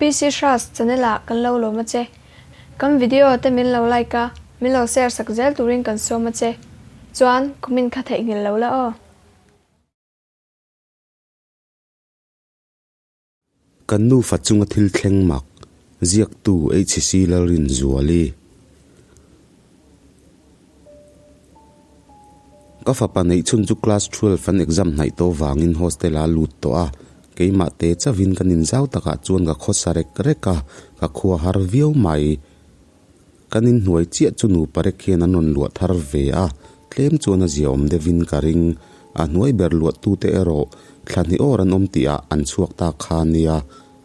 PC Hras channel ah kan lo lawm a che. Kan video te min lo like a, min lo share sak zel turin kan sawm a che. Chuan comment kha theihnghilh lo la aw. Kan nufa chunga thil thleng mak, ziaktu HC Lalrinzuali. Ka fapa neih chhun chu class 12 an exam hnaih tawh vangin hostel ah a lut tawh a, keimah te chauhin kan inzau takah chuan ka khawsa rek rek a, ka khua har viau mai. Kan inhnuai chiah chu nupa rek hian an rawn luah thar ve a, tlem chuan a ziaawm deuhin ka ring. A hnuai ber luahtute erawh thla hnih awr an awm tihah an chhuak ta kha nia,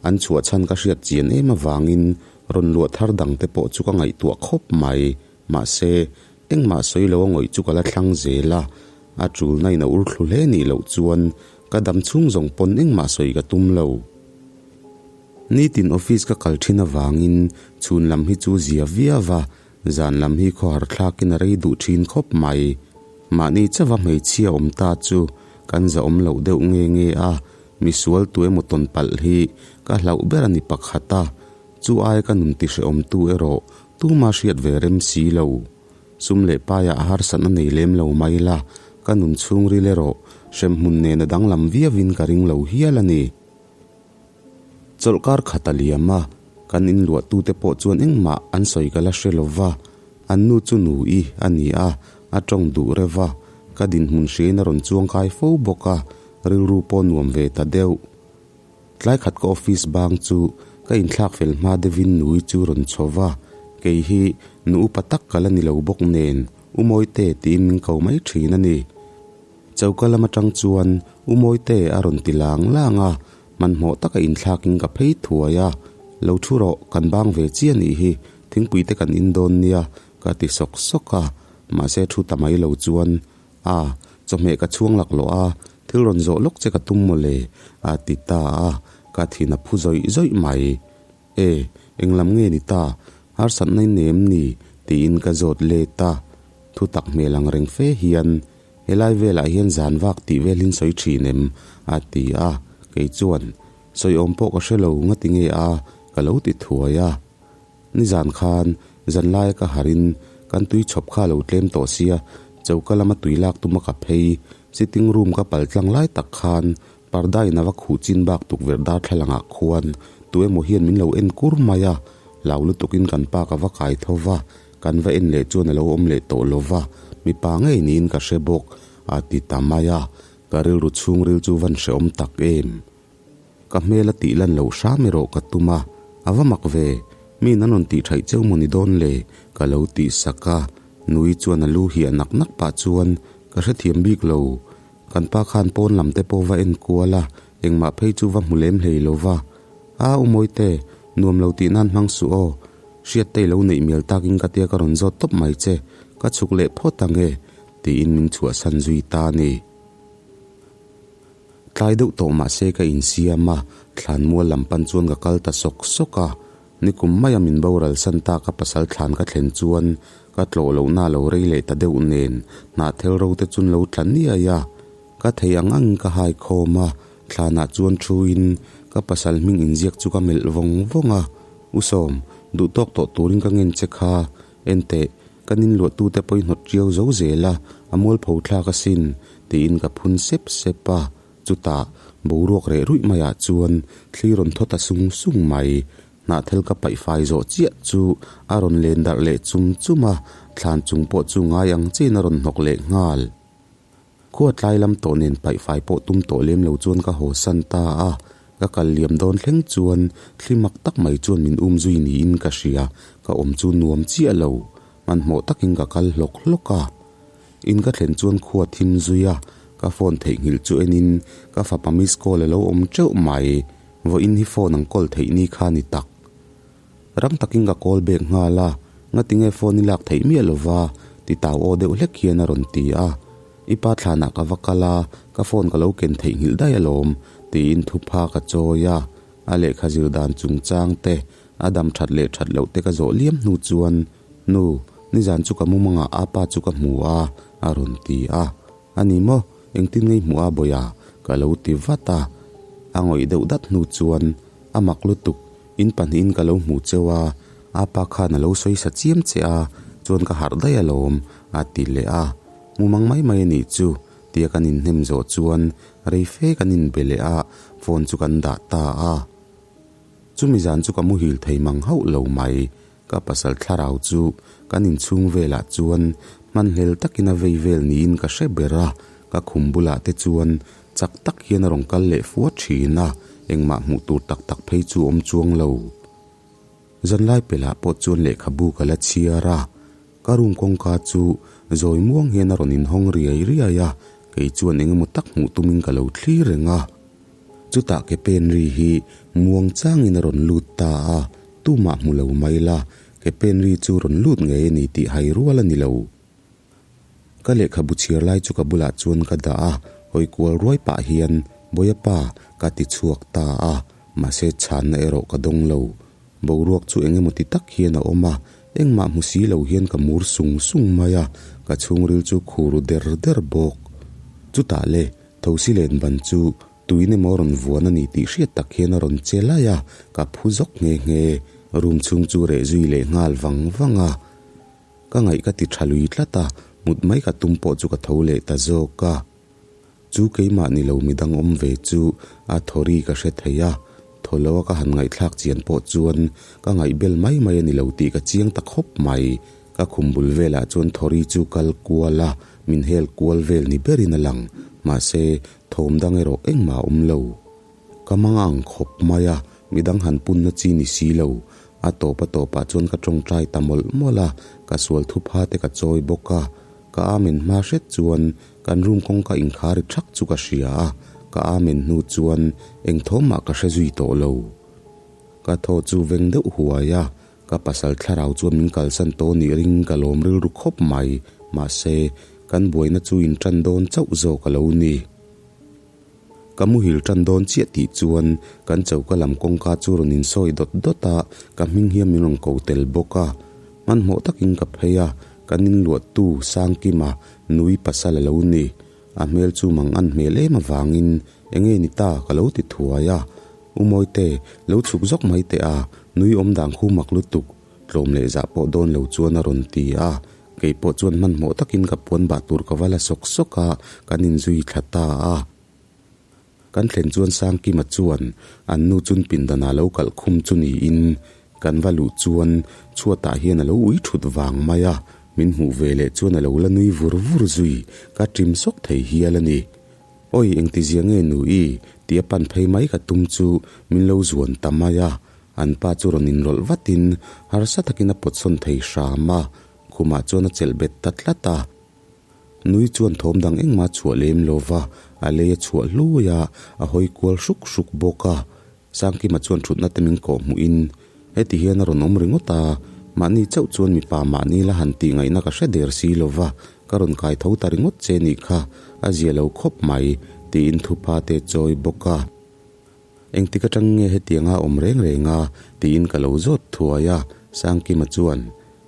an chhuah chhan ka hriat chian em avangin rawn luah thar dangte pawh chu ka ngaihtuah khawp mai. Mahse, engmah sawi lo a ngawih chu ka la thlang zel a, a tulna in a ur thlu hle nih loh chuan ka dam chhung zawng pawn engmah sawi ka tum lo. Nitin office ka kal thin avangin chhun lam hi chu zia viau a, zan lam hi khawhar thlakin a rei duh thin khawp mai. Mahni chauha hmeichhia awm ta chu kan zahawm loh deuh nge nge a, misual tu emaw tawn palh hi ka hlauh ber a ni pakhat a, chu ai ka nun tihrehawm tu erawh tuma hriat ve rem si lo. Sum leh paiah harsatna nei lem lo mai la, ka nun chhungril erawh hremhmun nena danglam viauin ka ring lo hial a ni. Chawlhkar khat a liam a, kan inluahtute pawh chuan engmah an sawi ka la hre lo va, an nu chu nu i a ni a, a tawng duh reuh a, ka dinhmun hriain a rawn chuang kai fo bawk a, rilru pawh nuam ve ta deuh. Tlai khat ka office bang chu ka inthlak fel hma deuhin nui chu rawn chho va, kei hi nu upa tak ka la ni lo bawk nen, U Mawite tiin min ko mai thin a ni. Choka lam atang chuan U Mawite a rawn ti lang lang a, hmanhmawh taka inthlakin ka phei thuai a, Lo thu rawh, kan bang ve chiah nih hi, thingpui te kan in dawn nia, ka ti sawk sawk a, mahse thu ta mai lo chuan, A, chawhmeh ka chhuang laklawh a, thil rawn zawh lawk che ka tum mawle, a ti ta a, ka thin a phu zawih zawih mai. E, englam nge ni ta? Harsatna i nem ni? tiin ka zawt let a. Thu tak hmel ang reng fe hian, Helai velah hian zan vak tih vel hin sawi thin em? a ti a. Kei chuan, Sawi awm pawh ka hre lo, ngati nge a? ka lo ti thuai a. Nizan khan zanlaia ka harin kan tui chhawp kha a lo tlem tawh sia, choka lama tui lak tuma ka phei, sitting room ka pal tlang lai tak khan Parda in a va khuh chin bak tukverh darthlalang ah khuan tu emaw hian min lo en kur mai a, hlau lutuk in kan pa ka va kai tho va, kan va en leh chuan a lo awm leh tawh lo va, mipa ngei niin ka hre bawk a ti ta mai a, ka rilru chhungril chu van hreawm tak em. Ka hmel a tih lan loh hram erawh ka tum a, a va mak ve, mi in an rawn tih thaih cheu maw ni dawn le ka lo tih sak a, nui chuan a lu hiah nak nak pah chuan ka hrethiam bik lo. Kan pa khan pawn lam te pawh va en kual a, engmah phei chu va hmu lem hlei lo va. A, u Mawite, nuam lo tih nan hmang suh aw. Hriatte i lo neih mial takin ka tia ka rawn zawt tawp mai che, ka chhuk leh phawt ang e, tiin min chhuahsan zui ta a ni. Tlai deuh tawh mah se ka insiam a, thlanmual lam pan chuan ka kal ta sawk sawk a. Nikum maia min boral san ta ka pasal thlan ka thlen chuan ka tlawh lohna a lo rei leh ta deuh nen hnahthel ro te chun lo tla niai a. Ka thei ang angin ka hai khawm a, thlanah chuan thuin ka pasal hming inziak chu ka melh vawng vawng a. U Sawm, duh tawk tawh turin ka ngen che kha, enteh, ka ninluahtute pawh i hnawt ṭiau zo zel a, a mualpho thlak asin, tiin ka phun sep sep a. Chutah, boruak reh ruih maiah chuan thli rawn thaw ta sung sung mai. Hnahthel ka paih fai zawh chiah chu a rawn len darh leh chum chum a, thlan chung pawh chu ngai ang chiin a rawn hnawk leh nghal. Khua tlai lam tawh nen paih fai pawh tum tawh lem lo chuan ka haw san ta a, ka kal liam dawn thleng chuan thli mak tak mai chuan min um zui niin ka hria, ka awm chu nuam chiah lo. Hmanhmawh takin ka kal hlawk hlawk a. In ka thlen chuan khua thim zui a, ka phone theihnghilh chu enin ka fapa miss call a lo awm teuh mai, vawiin hi phone ang call theih ni kha ni tak. Rang takin ka call back nghal a, ngatinge phone i lak theih miah lova ti tau aw deuh hlek hian a rawn ti a, i pa thlanah ka va kal a, ka phone ka lo ken theihnghilh daih alawm tiin thupha ka chawi a, a lehkha zir dan chungchang te, a dam that leh that loh te ka zawh liam hnu chuan Nu, nizan chu ka mumangah apa chu ka hmu a, a rawn ti a. A ni maw? Engtin ngei hmuh a Bawia? Ka lo ti vat a. A ngawih deuh dat hnu chuan, A mak lutuk. In pahnihin ka lo hmu cheu a, apa khan a lo sawi sa chiam che a, chuan ka harh daih alawm, a ti leh a. Mumang mai mai a nih chu, tia kan inhnem zawh chuan rei fe kan inbe leh a, phone chu kan dah ta a. Chumi zan chu ka muhil thei mang hauh lo mai. Ka pasal thlarau chu kan inchhung velah chuan hmanhlel takin a vei vel niin ka hre ber a, ka khum bulah te chuan chak tak hian a rawn kal leh fua thin a, engmah hmuh tur tak tak phei chu awm chuang lo. Zanlai pelah pawh chuan lehkhabu ka la chhiar a, ka room kawngka chu zawi muang hian a rawn inhawng riai riai a, kei chuan eng emaw tak hmuh tumin ka lo thlir reng a. Chutah ke pen ri hi muang changin a rawn lut ta a, tumah hmu lo mai la, ke pen ri chu rawn lut ngei a ni tih hai rual a ni lo. Ka lehkhabu chhiar lai chu ka bulah chuan ka dah a, hawi kual ruai pah hian, Bawia pa, ka ti chhuak ta a, mahse chhanna erawh ka dawng lo. Boruak chu eng emaw ti tak hian a awm a, engmah hmu si lo hian ka mur sung sung mai a, ka chhungril chu khur der der bawk. Chutah le, Thosi len ban chu tuin emaw rawn vuan a ni tih hriat tak hian a rawn che lai a, ka phu zawk nghe nghe. Room chhung chu reh zui leh nghal vang vang a. Ka ngaih ka ti tha lui tlat a, mut mai ka tum pawh chu ka tho leh ta zawk a. Chu keimah ni lo midang awm ve chu a thaw ri ka hre thei a, thaw lo a ka han ngaihthlak chian pawh chuan ka ngaihbel mai mai a ni lo tih ka chiang ta khawp mai. Ka khum bul velah chuan Thori chu kal kual a, min hel kual vel ni berin a lang. Mahse, thawm dang erawh engmah a awm lo. Ka mang ang khawp mai a, midang han punna chi ni si lo. A tawp a tawpah chuan ka tawngtai ta mawlh mawlh a, ka sual thupha te ka chawi bawk a. Ka amen hma hret chuan kan room kawngka inkhar ri thak chu ka hria a, ka amen hnu chuan eng thawm mah ka hre zui tawh lo. Ka thaw chu veng deuh huai a, Ka pasal thlarau chuan min kalsan tawh nih ring ka lawm rilru khawp mai, mahse, kan buaina chu in tan dawn chauh zawk a lo ni. Ka muhil tan dawn chiah tih chuan kan choka lam kawngka chu rawn insawi dawt dawt a, ka hming hian min rawn ko tel bawk a. Hmanhmawh takin ka phei a, kan inluahtu Sangkima nui pasal a lo ni. A hmel chu mang an hmel em avangin enge ni ta ka lo ti thuai a. U Mawite, lo chhuk zawk mai teh a, nui awm dan khu mak lutuk, tlawm leh zah pawh dawn lo chuan a rawn ti a. Kei pawh chuan hmanhmawh takin ka puan bah tur ka va la sawk sawk a, kan inzui thla ta a. Kan thlen chuan Sangkima chuan an nu chun pindanah lo kalh khum chu niin kan va luh chuan chhuatah hian a lo ui thut vang mai a, min hmuh ve leh chuan a lo la nui vur vur zui, ka ṭim sawk thei hial a ni. Awi engtizia nge nu i? Tia pan phei mai ka tum chu min lo zuan ta mai a, an pa chu rawn inrawlh vatin harsa takin a pawtsawn thei hram a, khumah chuan a chelh bet ta tlat a. Nui chuan thawm dang engmah chhuah lem lo va, a lei a chhuah hlui a, a hawi kual hruk hruk bawk a. Sangkima chuan thutna te min kawh hmuhin, Heti hian a rawn awm ringawt a, mahni chauh chuan mipa mahni la han tih ngaihna ka hre der si lo va, ka rawn kai tho ta ringawt che nih kha, a zia lo khawp mai, tiin thupa te chawi bawk a. Engtik atang nge hetianga awm reng reng a? tiin ka lo zawt thuai a, Sangkima chuan,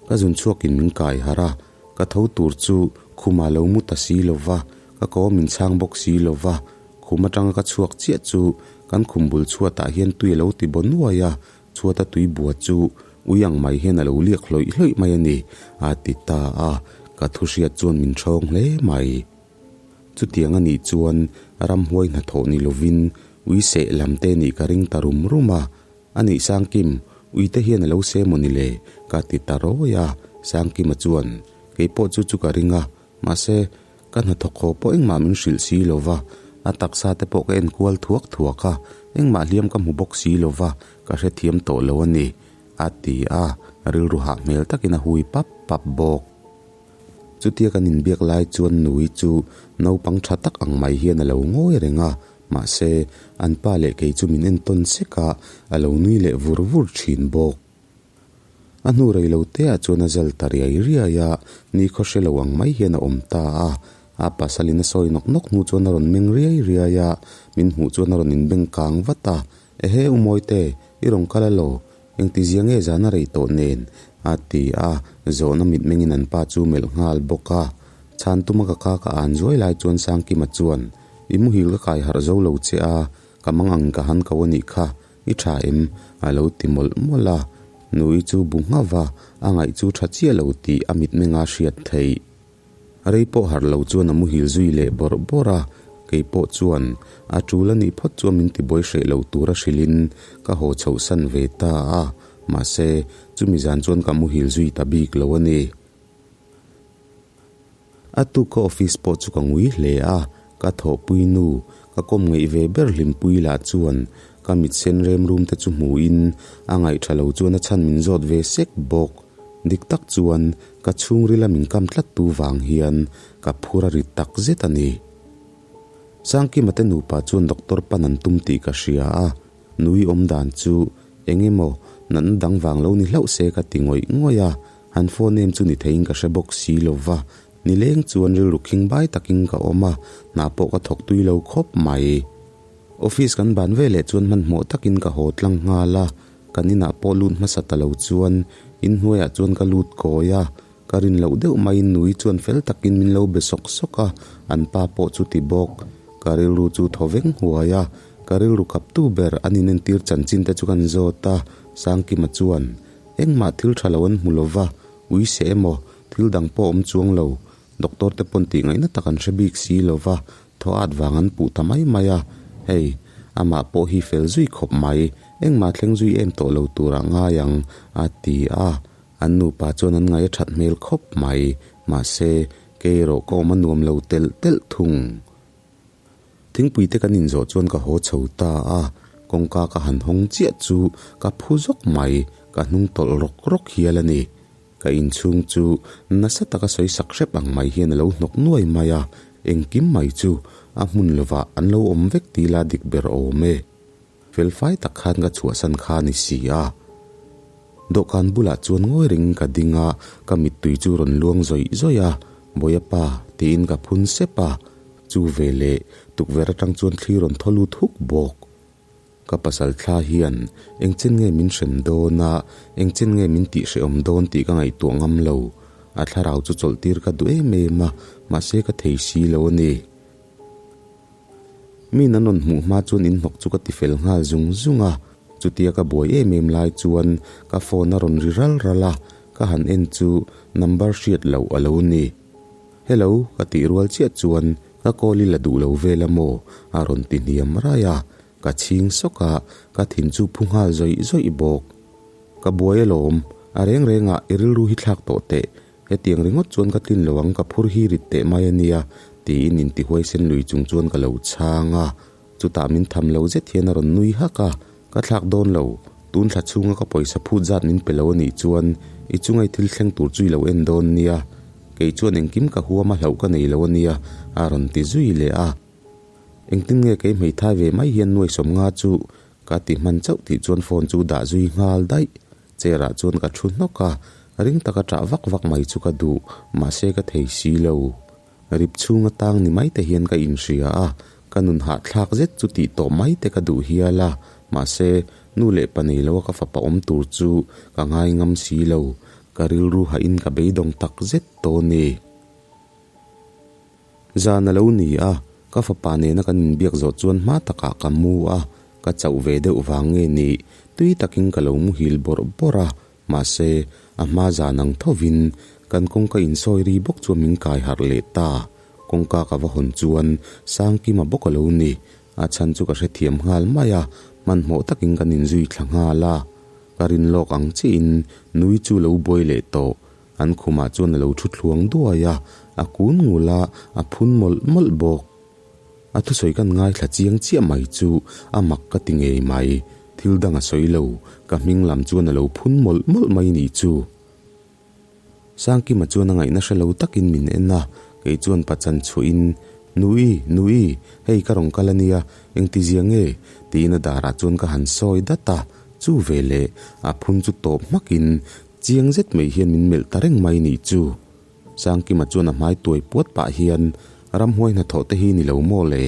Ka zun chhuakin min kai harh a, ka tho tur chu khumah lo mu ta si lo va, ka ko min chhang bawk si lo va, khum atanga ka chhuak chiah chu kan khum bul chhuatah hian tui a lo ti baw nuai a, chhuata tui bua chu ui ang mai hian a lo liak hlawih hlawih mai a ni, a ti ta a, ka thu hriat chuan min thawng hle mai. Chutiang a nih chuan ramhuai hnathawh ni lovin ui seh lam te nih ka ring ta rum rum a, A nih Sangkim, uite hian a lo se maw ni le? Ka ti ta rawi a, Sangkima chuan, Kei pawh chu chu ka ring a, mahse, ka hnathawk haw pawh engmah min hrilh si lo va, a taksa te pawh ka en kual thuak thuak a, engmah hliam ka hmu bawk si lo va, ka hrethiam tawh lo a ni, a ti a, rilru hah hmel takin a hui pap pap bawk. Chutia kan inbiak lai chuan Nui chu naupang tha tak ang mai hian a lo ngawi reng a, mahse, an pa leh kei chu min entawn sek a, a lo nui leh vur vur thin bawk. A hnu rei lo te ah chuan a zal ta riai riai a, nikhaw hre lo ang mai hian a awm ta a. A pasalin a sawi nawk nawk hnu chuan a rawn meng riai riai a, min hmuh chuan a rawn inbeng kang vat a, Ehe u Mawite, i rawn kal alaw? Engtizia nge zan a rei tawh nen? a ti a, zawhna mitmengin an pa chu melh nghal bawk a. Chhan tuma ka ka ka an zuai lai chuan Sangkima chuan, I muhil ka kai harh zo lo che a, ka mang ang ka han ko a nih kha. I tha em? a lo ti mawlh mawlh a. Nui chu bu nghauh va, a ngaih chu tha chiah lo tih a mitmenga hriat theih. Rei pawh harh lo chuan a muhil zui leh bawrh bawrh a, kei pawh chuan a tul a nih phawt chuan min tibuai hreh lo tura hrilhin ka haw chhoh san ve ta a, mahse chumi zan chuan ka muhil zui ta bik lo a ni. A tuk ka office pawh chu ka ngui hle a, ka thawhpui nu, ka kawm ngeih ve ber hlimpui lah chuan ka mit sen rem rum te chu hmuhin a ngaih tha lo chuan a chhan min zawt ve sek bawk. Dik tak chuan ka chhungrila min kam tlat tu vang hian ka phur a rit tak zet a ni. Sangkima te nupa chuan doctor pan an tum tih ka hria a, nui awm dan chu eng emaw natna dang vang lo ni hlauh se ka ti ngawih ngawih a, han phone em chu ni theiin ka hre bawk si lo va, nileng chuan rilru khing bai takin ka awm a, hna pawh ka thawk tui lo khawp mai. Office kan ban veleh chuan hmanhmawh takin ka haw tlang nghal a, Kan inah pawh lut hmasa ta lo chuan inhnuaiah chuan ka lut kawi a, ka rin loh deuh maiin nui chuan fel takin min lo be sawk sawk a, an pa pawh chu ti bawk. Ka rilru chu thaw veng huai a, ka rilru kaptu ber an inentir chanchin te chu kan zawt a, Sangkima chuan, Engmah thil tha lo an hmu lo va, ui seh emaw, thil dang pawh awm chuang lo, Doctor te pawn tih ngaihna tak an hre bik si lo va, thaw at vang an puh ta mai mai a, hei, amah pawh hi fel zui khawp mai, engmah thleng zui em tawh lo turah ngai ang, a ti a. An nupa chuan an ngaih a that hmel khawp mai, mahse, kei erawh ka awm a nuam lo telh telh thung. Thingpui te kan inzawh chuan ka haw chho ta a, kawngka ka han hawng chiah chu ka phu zawk mai, ka hnung tawlh rawk rawk hial a ni. Ka inchhung chu nasa taka sawi sak hrep ang mai hian a lo hnawk nuai mai a, engkim mai chu a hmun lovah an lo awm vek ti la dik ber awm e. Felfai tak khan ka chhuahsan kha a ni si a. Dawhkan bulah chuan ngawi rengin ka ding a, ka mittui chu rawn luang zawih zawih a, Bawiha pa, tiin ka phun sep a, chu veleh tukverh atang chuan thli rawn thaw lut huk bawk. Ka pasal thla hian engchen nge min hrem dawn a, engchen nge min tihhrehawm dawn tih ka ngaihtuah ngam lo. A thlarau chu chawlhtir ka duh em em a, mahse ka thei si lo a ni. Mi nan rawn hmuh hma chuan inhnawk chu ka tifel nghal zung zung a, chutia ka buai em em lai chuan ka phone a rawn ri ral ral a, ka han en chu number hriat loh a lo ni. Hello ka tih rual chiah chuan ka call i la duh lo vel a maw? a rawn ti hniam rai a, ka chhing sawk a, ka thin chu phu nghal zawih zawih bawk. Ka buai alawm, a reng reng ah i rilru hi thlak tawh teh, hetiang ringawt chuan ka tlin lo ang ka phur hi rit teh mai a nia tiin intihuaisen lui chung chuan ka lo chhang a, chutah min tham lo zet hian a rawn nui hak a, ka thlak dawn lo, tun thla chhunga ka pawisa phut zat min pe lo a nih chuan i chunga i thil thleng tur chu i lo en dawn nia, kei chuan engkim ka huam a hlauh ka nei lo a nia a rawn ti zui leh a. Engtin nge kei hmeithai ve mai hian nuai sawmnga chu ka ti hman chauh tih chuan phone chu dah zui nghal daih. Chair ah chuan ka thu hnawk a, ring taka ṭah vak vak mai chu ka duh, mahse ka thei si lo. Rip chhung atang ni mai te hian ka inhria a, ka nun hahthlak zet chu tih tawh mai te ka duh hial a, mahse nu leh pa nei loa ka fapa awm tur chu ka ngai ngam si lo, ka rilru hahin ka beidawng tak zet tawh a ni. Zan a lo ni a, ka fapa nena kan inbiak zawh chuan hma takah ka mu a, ka chauh ve deuh vang nge ni, tui takin ka lo muhil bawrh bawrh a, mahse, a hma zan ang thovin kan kawngka insawi ri bawk chuan min kai harh leh ta. Kawngka ka va hawn chuan Sangkima bawk a lo ni, a chhan chu ka hrethiam nghal mai a, hmanhmawh takin kan inzui thla nghal a, ka rin lawk ang chiahin nui chu lo buai leh tawh. An khumah chuan a lo thu thluang duai a, a kun ngul a, a phun mawlh mawlh bawk. A thusawi kan ngaithla chiang chiah mai chu a mak ka ti ngei mai. Thil dang a sawi lo, ka hming lam chuan a lo phun mawlh mawlh mai nih chu. Sangkima chuan a ngaihna hre lo takin min en a, kei chuan pachan chhuahin, Nui, Nui, hei ka rawn kal a nia, engtizia nge? tiin a darah chuan ka han sawi dat a, chu veleh a phun chu tawp hmakin Chiang zet mai hian min melh ta reng mai nih chu. Sangkima chuan a hmai tuai puat pah hian, Ramhuai hnathawh te hi ni lo maw le?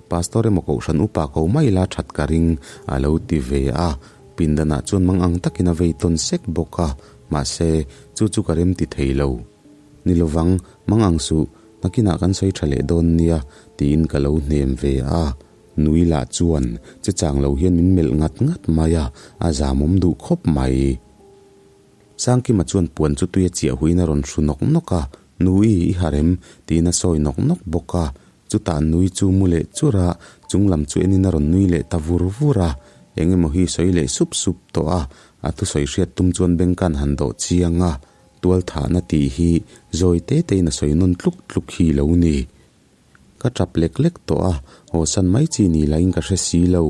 Pastor emaw Kohhran upa ko mai la that ka ring, a lo ti ve a. Pindanah chuan mang ang takin a vei tawn sek bawk a, mahse, chu chu ka rem ti thei lo. Ni lovang, mang ang suh, nakinah kan sawi tha leh dawn nia, tiin ka lo hnem ve a. Nui lah chuan che chang lo hian min melh ngat ngat mai a, a zamawm duh khawp mai. Sangkima chuan puan chu tui a chiah huiin a rawn hru nawk nawk a, Nui, i harh em? tiin a sawi nawk nawk bawk a. Chutah nui chu mu leh chur a, chung lam chu enin a rawn nui leh ta vur vur a. Eng emaw hi sawi leh sup sup tawh a, a thusawi hriat tum chuan bengkan han dawh chiang a, tualthahna tih hi zawi te tein a sawi nawn tluk tluk hi lo ni. Ka tap lek lek tawh a, haw san mai chi ni lahin ka hre si lo.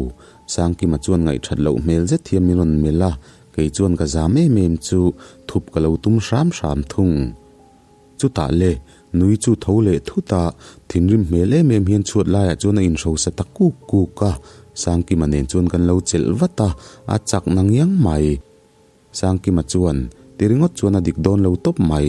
Sangkima chuan ngaihthat loh hmel zet hian min rawn melh a, kei chuan ka zam em em chu thup ka lo tum hram hram thung. Chutah le, nui chu tho leh thut a, thinrim hmel em em hian chhuat laiah chuan a inhrosa ta kuk kuk a, Sangkima nen chuan kan lo chelh vat a, a chak na ngiang mai. Sangkima chuan, Ti ringawt chuan a dik dawn lo tawp mai,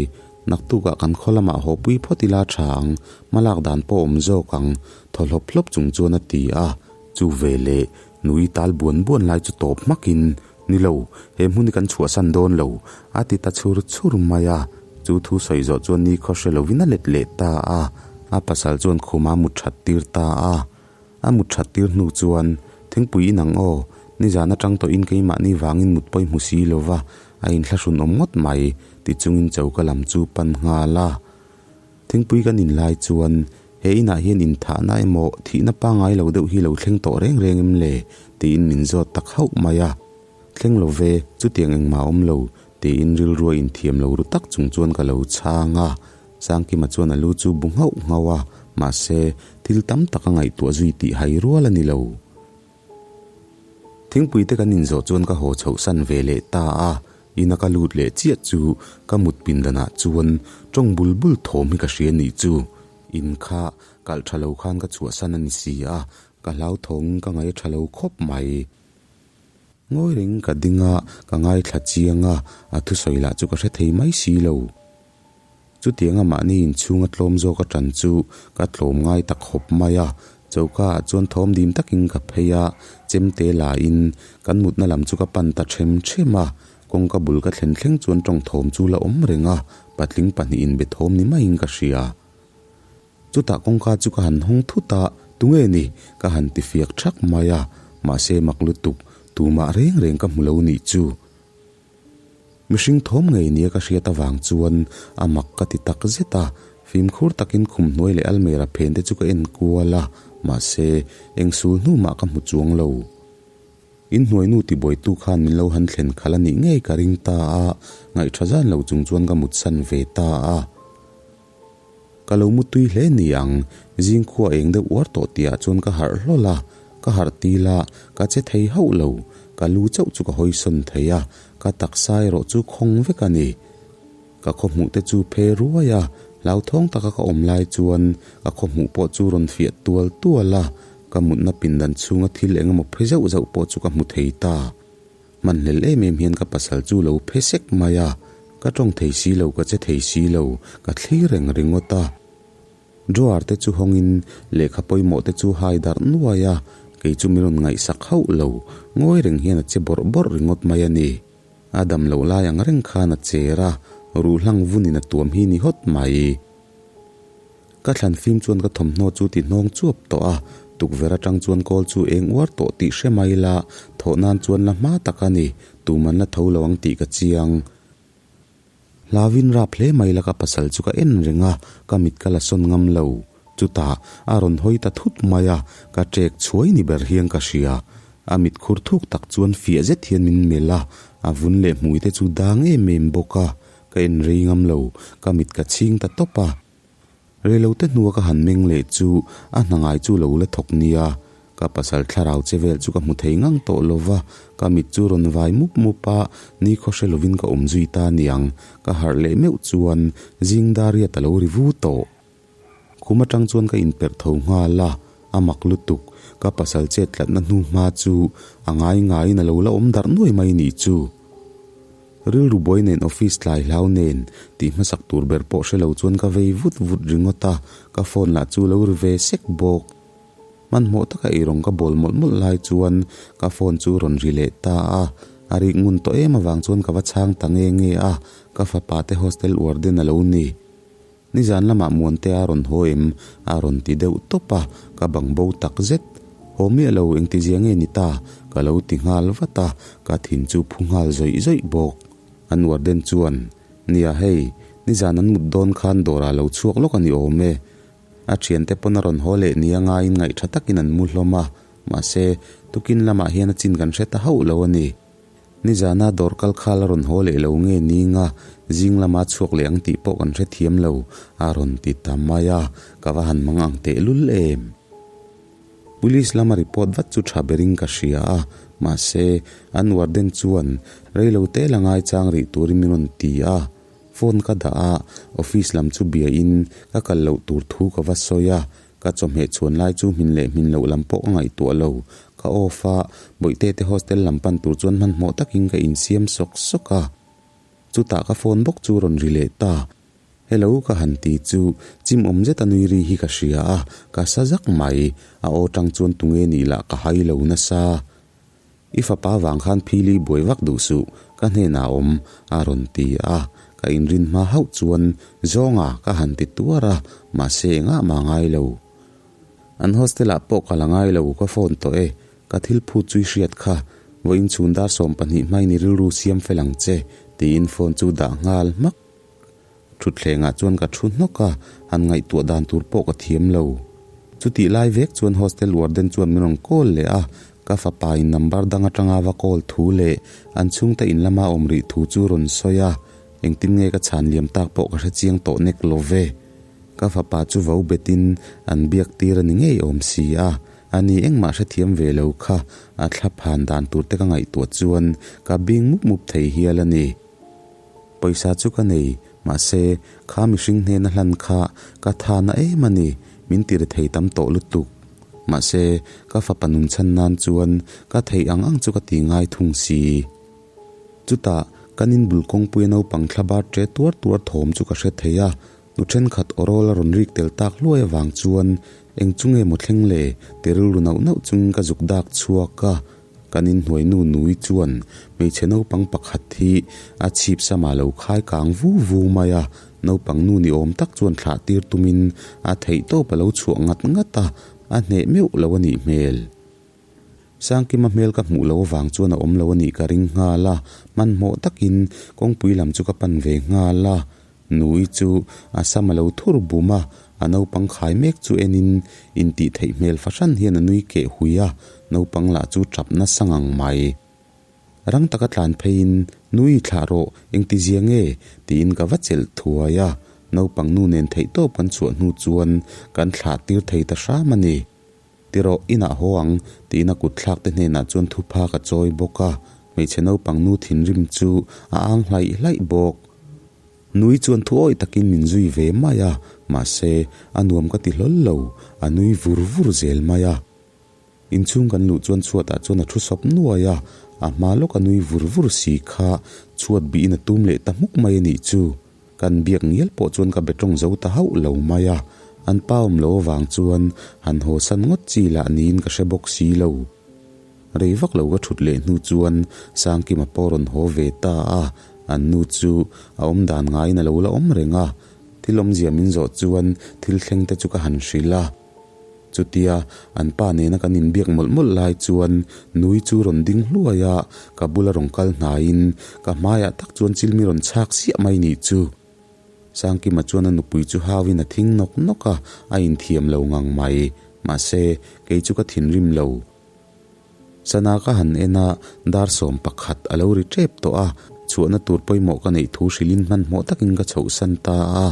naktukah kan khaw lamah haw pui phawt ila tha ang, hmalak dan pawh awm zawk ang, thaw hlawp hlawp chung chuan a ti a. Chu veleh, nui tal buan buan lai chu tawp hmakin, Ni lo, he hmun hi kan chhuahsan dawn lo, a ti ta chhur chhur mai a. Chu thu sawi zawh chuan ni khaw hre lovin a let leh ta a, a pasal chuan khuma mut that tir ta a. A mut that tir hnu chuan, Thingpui in ang aw, nizan atang tawhin keimahni vangin mut pawih hmu si lo va, a inthlahrun awm ngawt mai, ti chungin choka lam chu pan nghal a. Thingpui kan in lai chuan, He inah hian inthahna emaw thihna pangngai lo deuh hi lo thleng tawh reng reng em le? tiin min zawt tak hauh mai a. Thleng lo ve, chutiang engmah awm lo, tiin rilrua inthiam lo ru tak chung chuan ka lo chhang a. Sangkima chuan a lu chu bu nghauh nghauh a, mahse, thil tam tak a ngaihtuah zui tih hai rual a ni lo. Thingpui te kan inzawh chuan ka haw chhoh san ve leh ta a, ina ka lut leh chiah chu ka mut pindanah chuan tawng bul bul thawm hi ka hria nih chu. In kha kalh tha lo khan ka chhuahsan a ni si a, ka hlauthawngin ka ngaih a tha lo khawp mai. Ngawi reng ka ding a, ka ngaithla chiang a, a thusawi lah chu ka hre thei mai si lo. Chutianga mahni inchhunga tlawm zawk a tan chu ka tlawm ngai ta khawp mai a, choka ah chuan thawm dim takin ka phei a, chemte lain kan mutna lam chu ka pan ta them them a, kawngka bul ka thlen thleng chuan tawng thawm chu la awm reng a, patling pahnihin be thawm ni maiin ka hria. Chutah kawngka chu ka han hawng thut a, tunge ni? ka han ti fiak thak mai a, mahse mak lutuk, tumah reng reng ka hmu lo nih chu. Mihring thawm ngei nia ka hriat avang chuan a mak ka ti tak zet a, fimkhur takin khum hnuai leh almera phen te chu ka en kual a, mahse, eng sul hnu mah ka hmu chuang lo. In hnuainu tibuaitu khan min lo han thlen khalh a nih ngei ka ring ta a, ngaihṭha zan lo chung chuan ka mutsan ve ta a. Ka lo mu tui hle ni ang, zing khua eng deuh uar tawh tihah chuan ka harh hlawl a, ka harh til a, ka che thei hauh lo, ka lu chauh chu ka hawi sawn thei a, ka taksa erawh chu khawng vek a ni. Ka khaw hmuh te chu phe ruai a, hlauthawng taka ka awm lai chuan ka khaw hmuh pawh chu rawn fiah tual tual a, ka mutna pindan chhunga thil eng emaw phe zauh zauh pawh chu ka hmu thei ta. Hmanhlel em em hian ka pasal chu lo phe sek mai a, ka tawng thei si lo, ka che thei si lo, ka thlir reng ringawt a. Drawer te chu hawngin lehkha pawimawh te chu hai darh nuai a, kei chu min rawn ngaihsak hauh lo, ngawi reng hian a che bawrh bawrh ringawt mai a ni. A dam loh lai ang reng khan a cher a, ruhlang vunin a tuam hi ni hawt mai. Ka thlan fim chuan ka thawmhnaw chu ti hnawng chuap tawh a, tukverh atang chuan kawl chu eng uar tawh tih hre mai la, thawh nan chuan la hma tak a ni, tum an la tho lo ang tih ka chiang. Hlauin rap hle mai la ka pasal chu ka en reng a, ka mit ka la sawn ngam lo. Chutah a rawn hawi ta thut mai a, ka ṭek chhuai ni ber hian ka hria. A mit khur thuk tak chuan fiah zet hian min melh a, a vun leh hmui te chu dang em em bawk a, ka en rei ngam lo, ka mit ka chhing ta tawp a. Reilote hnua ka han meng leh chu a hna ngai chu lo la thawk nia, ka pasal thlarau che vel chu ka hmu thei ngang tawh lo va, ka mit chu rawn vai mup mup a, ni khaw hre lovin ka awm zui ta niang, ka harh leh meuh chuan zing dariat a lo ri vu tawh. Khum atang chuan ka inperh tho nghal a, a mak lutuk, ka pasal chet tlatna hnu hma chu a ngai ngaiin a lo la awm darh nuai mai nih chu. Rilru buai nen office tlai hlau nen tih hmasak tur ber pawh hre lo chuan ka vei vut vut ringawt a, ka phone lah chu lo ri ve sek bawk. Hmanhmawh taka eirawng ka bawl mawlh mawlh lai chuan ka phone chu rawn ri leh ta a, a rik ngun tawh em avang chuan ka va chhang ta nge nge a, ka fapa te hostel warden a lo ni. Nizan lamah Muante a rawn haw em? a rawn ti deuh tawp a, ka bang bo tak zet. Haw miah lo engtizia nge ni ta? Ka lo ti nghal vat a, ka thin chu phu nghal zawih zawih bawk. An warden chuan, Nia hei, nizan an mut dawn khan dawrah lo chhuak lawk a ni awm e. A thiante pawn a rawn haw leh nia ngaiin ngaih tha takin an mu hlawm a, mahse, tukin lamah hian a chin kan hre ta hauh lo a ni. Nizana dawr kal khal a rawn haw leh lo nge ninga zing lama chhuak leh ang tih pawh kan hrethiam lo, a rawn ti ta mai a, ka va han mang ang tehlul em. Police lama report vat chu tha berin ka hria a, mahse, an warden chuan reilo te la ngaichang rih turin min rawn ti a. Phone ka dah a, office lam chu biain ka kal loh tur thu ka va sawi a, Ka chawhmeh chhuan lai chu hmin leh hmin loh lam pawh ka ngaihtuah lo. Ka off a, Bawihte te hostel lam pan tur chuan hmanhmawh takin ka insiam sawk sawk a. Chutah ka phone bawk chu rawn ri leh ta. Hello ka han ti chu chim awm zeta nui ri hi ka hria a, ka sa zak mai. A aw tang chuan tunge nih lah ka hai lo nasa. I fapa vang khan phili buai vak duh suh, ka hnenah awm, a rawn ti a. Ka inrin hma hauh chuan Zawnga ka han ti tuar a, mahse engah mah ngai lo. An hostel ah pawh ka la ngai lo, ka phone tawh e, ka thil phut chu i hriat kha, vawiin chhun dar 20 hmain i rilru siam fel ang che, tiin phone chu dah nghal hmak. Thutthlengah chuan ka thu hnawk a, han ngaihtuah dan tur pawh ka thiam lo. Chutih lai vek chuan hostel warden chuan min rawn call leh a, ka fapa in number dang atanga va call thu leh an chhungte in lama awm rih thu chu rawn sawi a, engtin nge ka chhan liam tak pawh ka hre chiang tawh nek lo ve. Ka fapa chu vo betin an biak tir a ni ngei awm si a, ani engmah hrethiam ve lo kha a thla phan dan tur te ka ngaihtuah chuan ka bing mup mup thei hial a ni. Pawisa chu ka nei, mahse, kha mihring hnena hlan kha ka tha na em a ni, min ti ri thei tam tawh lutuk. Mahse, ka fapa nun chhan nan chuan ka theih ang ang chu ka ti ngai thung si. Chutah, kan in bul kawngpuia naupang thla bar ṭe tuar tuar thawm chu ka hre thei a, nu ṭhenkhat awrawl a rawn rik tel tak hluai avang chuan eng chu nge maw thleng le ti rilru nauh nauh chungin ka zuk dak chhuak a. Kan inhnuai nu nui chuan hmeichhe naupang pakhat hi a chhip sama lo khai kang vu vu mai a, naupang nu ni awm tak chuan thlah tir tumin a theih tawp a lo chhuah ngat ngat a, a hneh meuh lo a nih hmel. Sangkima hmel ka hmuh loh avang chuan a awm lo a nih ka ring nghal a, hmanhmawh takin kawngpui lam chu ka pan ve nghal a. Nui chu a sam a lo thur bum a, a naupang khai mek chu enin intih theih hmel fahran hian a nui keh hui a, naupang lah chu tap nasa ngang mai. Rang taka tlan pheiin, Nui thlah rawh, engtizia nge? tiin ka va chelh thuai a, naupang nu nen theihtawp kan chhuah hnu chuan kan thlah tir thei ta hram a ni. Ti rawh, inah haw ang, tiin a kut thlak te hnenah chuan thupha ka chawi bawk a, hmeichhe naupang nu thinrim chu a ang hlaih hlaih bawk. Nui chuan thu awih takin min zui ve mai a, mahse, a nuam ka ti hlawl lo, a nui vur vur zel mai a. Inchhung kan luh chuan chhuatah chuan a thu sawp nuai a, a hma lawk a nui vur vur si kha chhuat bihin a tum leh ta hmuk mai a nih chu. Kan biak ngial pawh chuan ka be tawng zo ta hauh lo mai a, an pa awm lo avang chuan han haw san ngawt chi lah niin ka hre bawk si lo. Rei vak lo ka thut leh hnu chuan Sangkima pawh rawn haw ve ta a, an nu chu a awm dan ngaiin a lo la awm reng a, thil awmzia min zawh chuan thil thleng te chu ka han hrilh a. Chutia an pa nena kan inbiak mawlh mawlh lai chuan nui chu rawn ding hluai a, ka bula rawn kal hnaiin ka hmaiah tak chuan chilmi rawn chhak siah mai nih chu. Sangkima chuan a nupui chu hauin a thing nawk nawk a, a inthiam lo ngang mai. Mahse, kei chu ka thinrim lo. Sana ka han en a, dar 11 a lo ri tep tawh a, chhuahna tur pawimawh ka neih thu hrilhin hmanhmawh takin ka chhohsan ta a.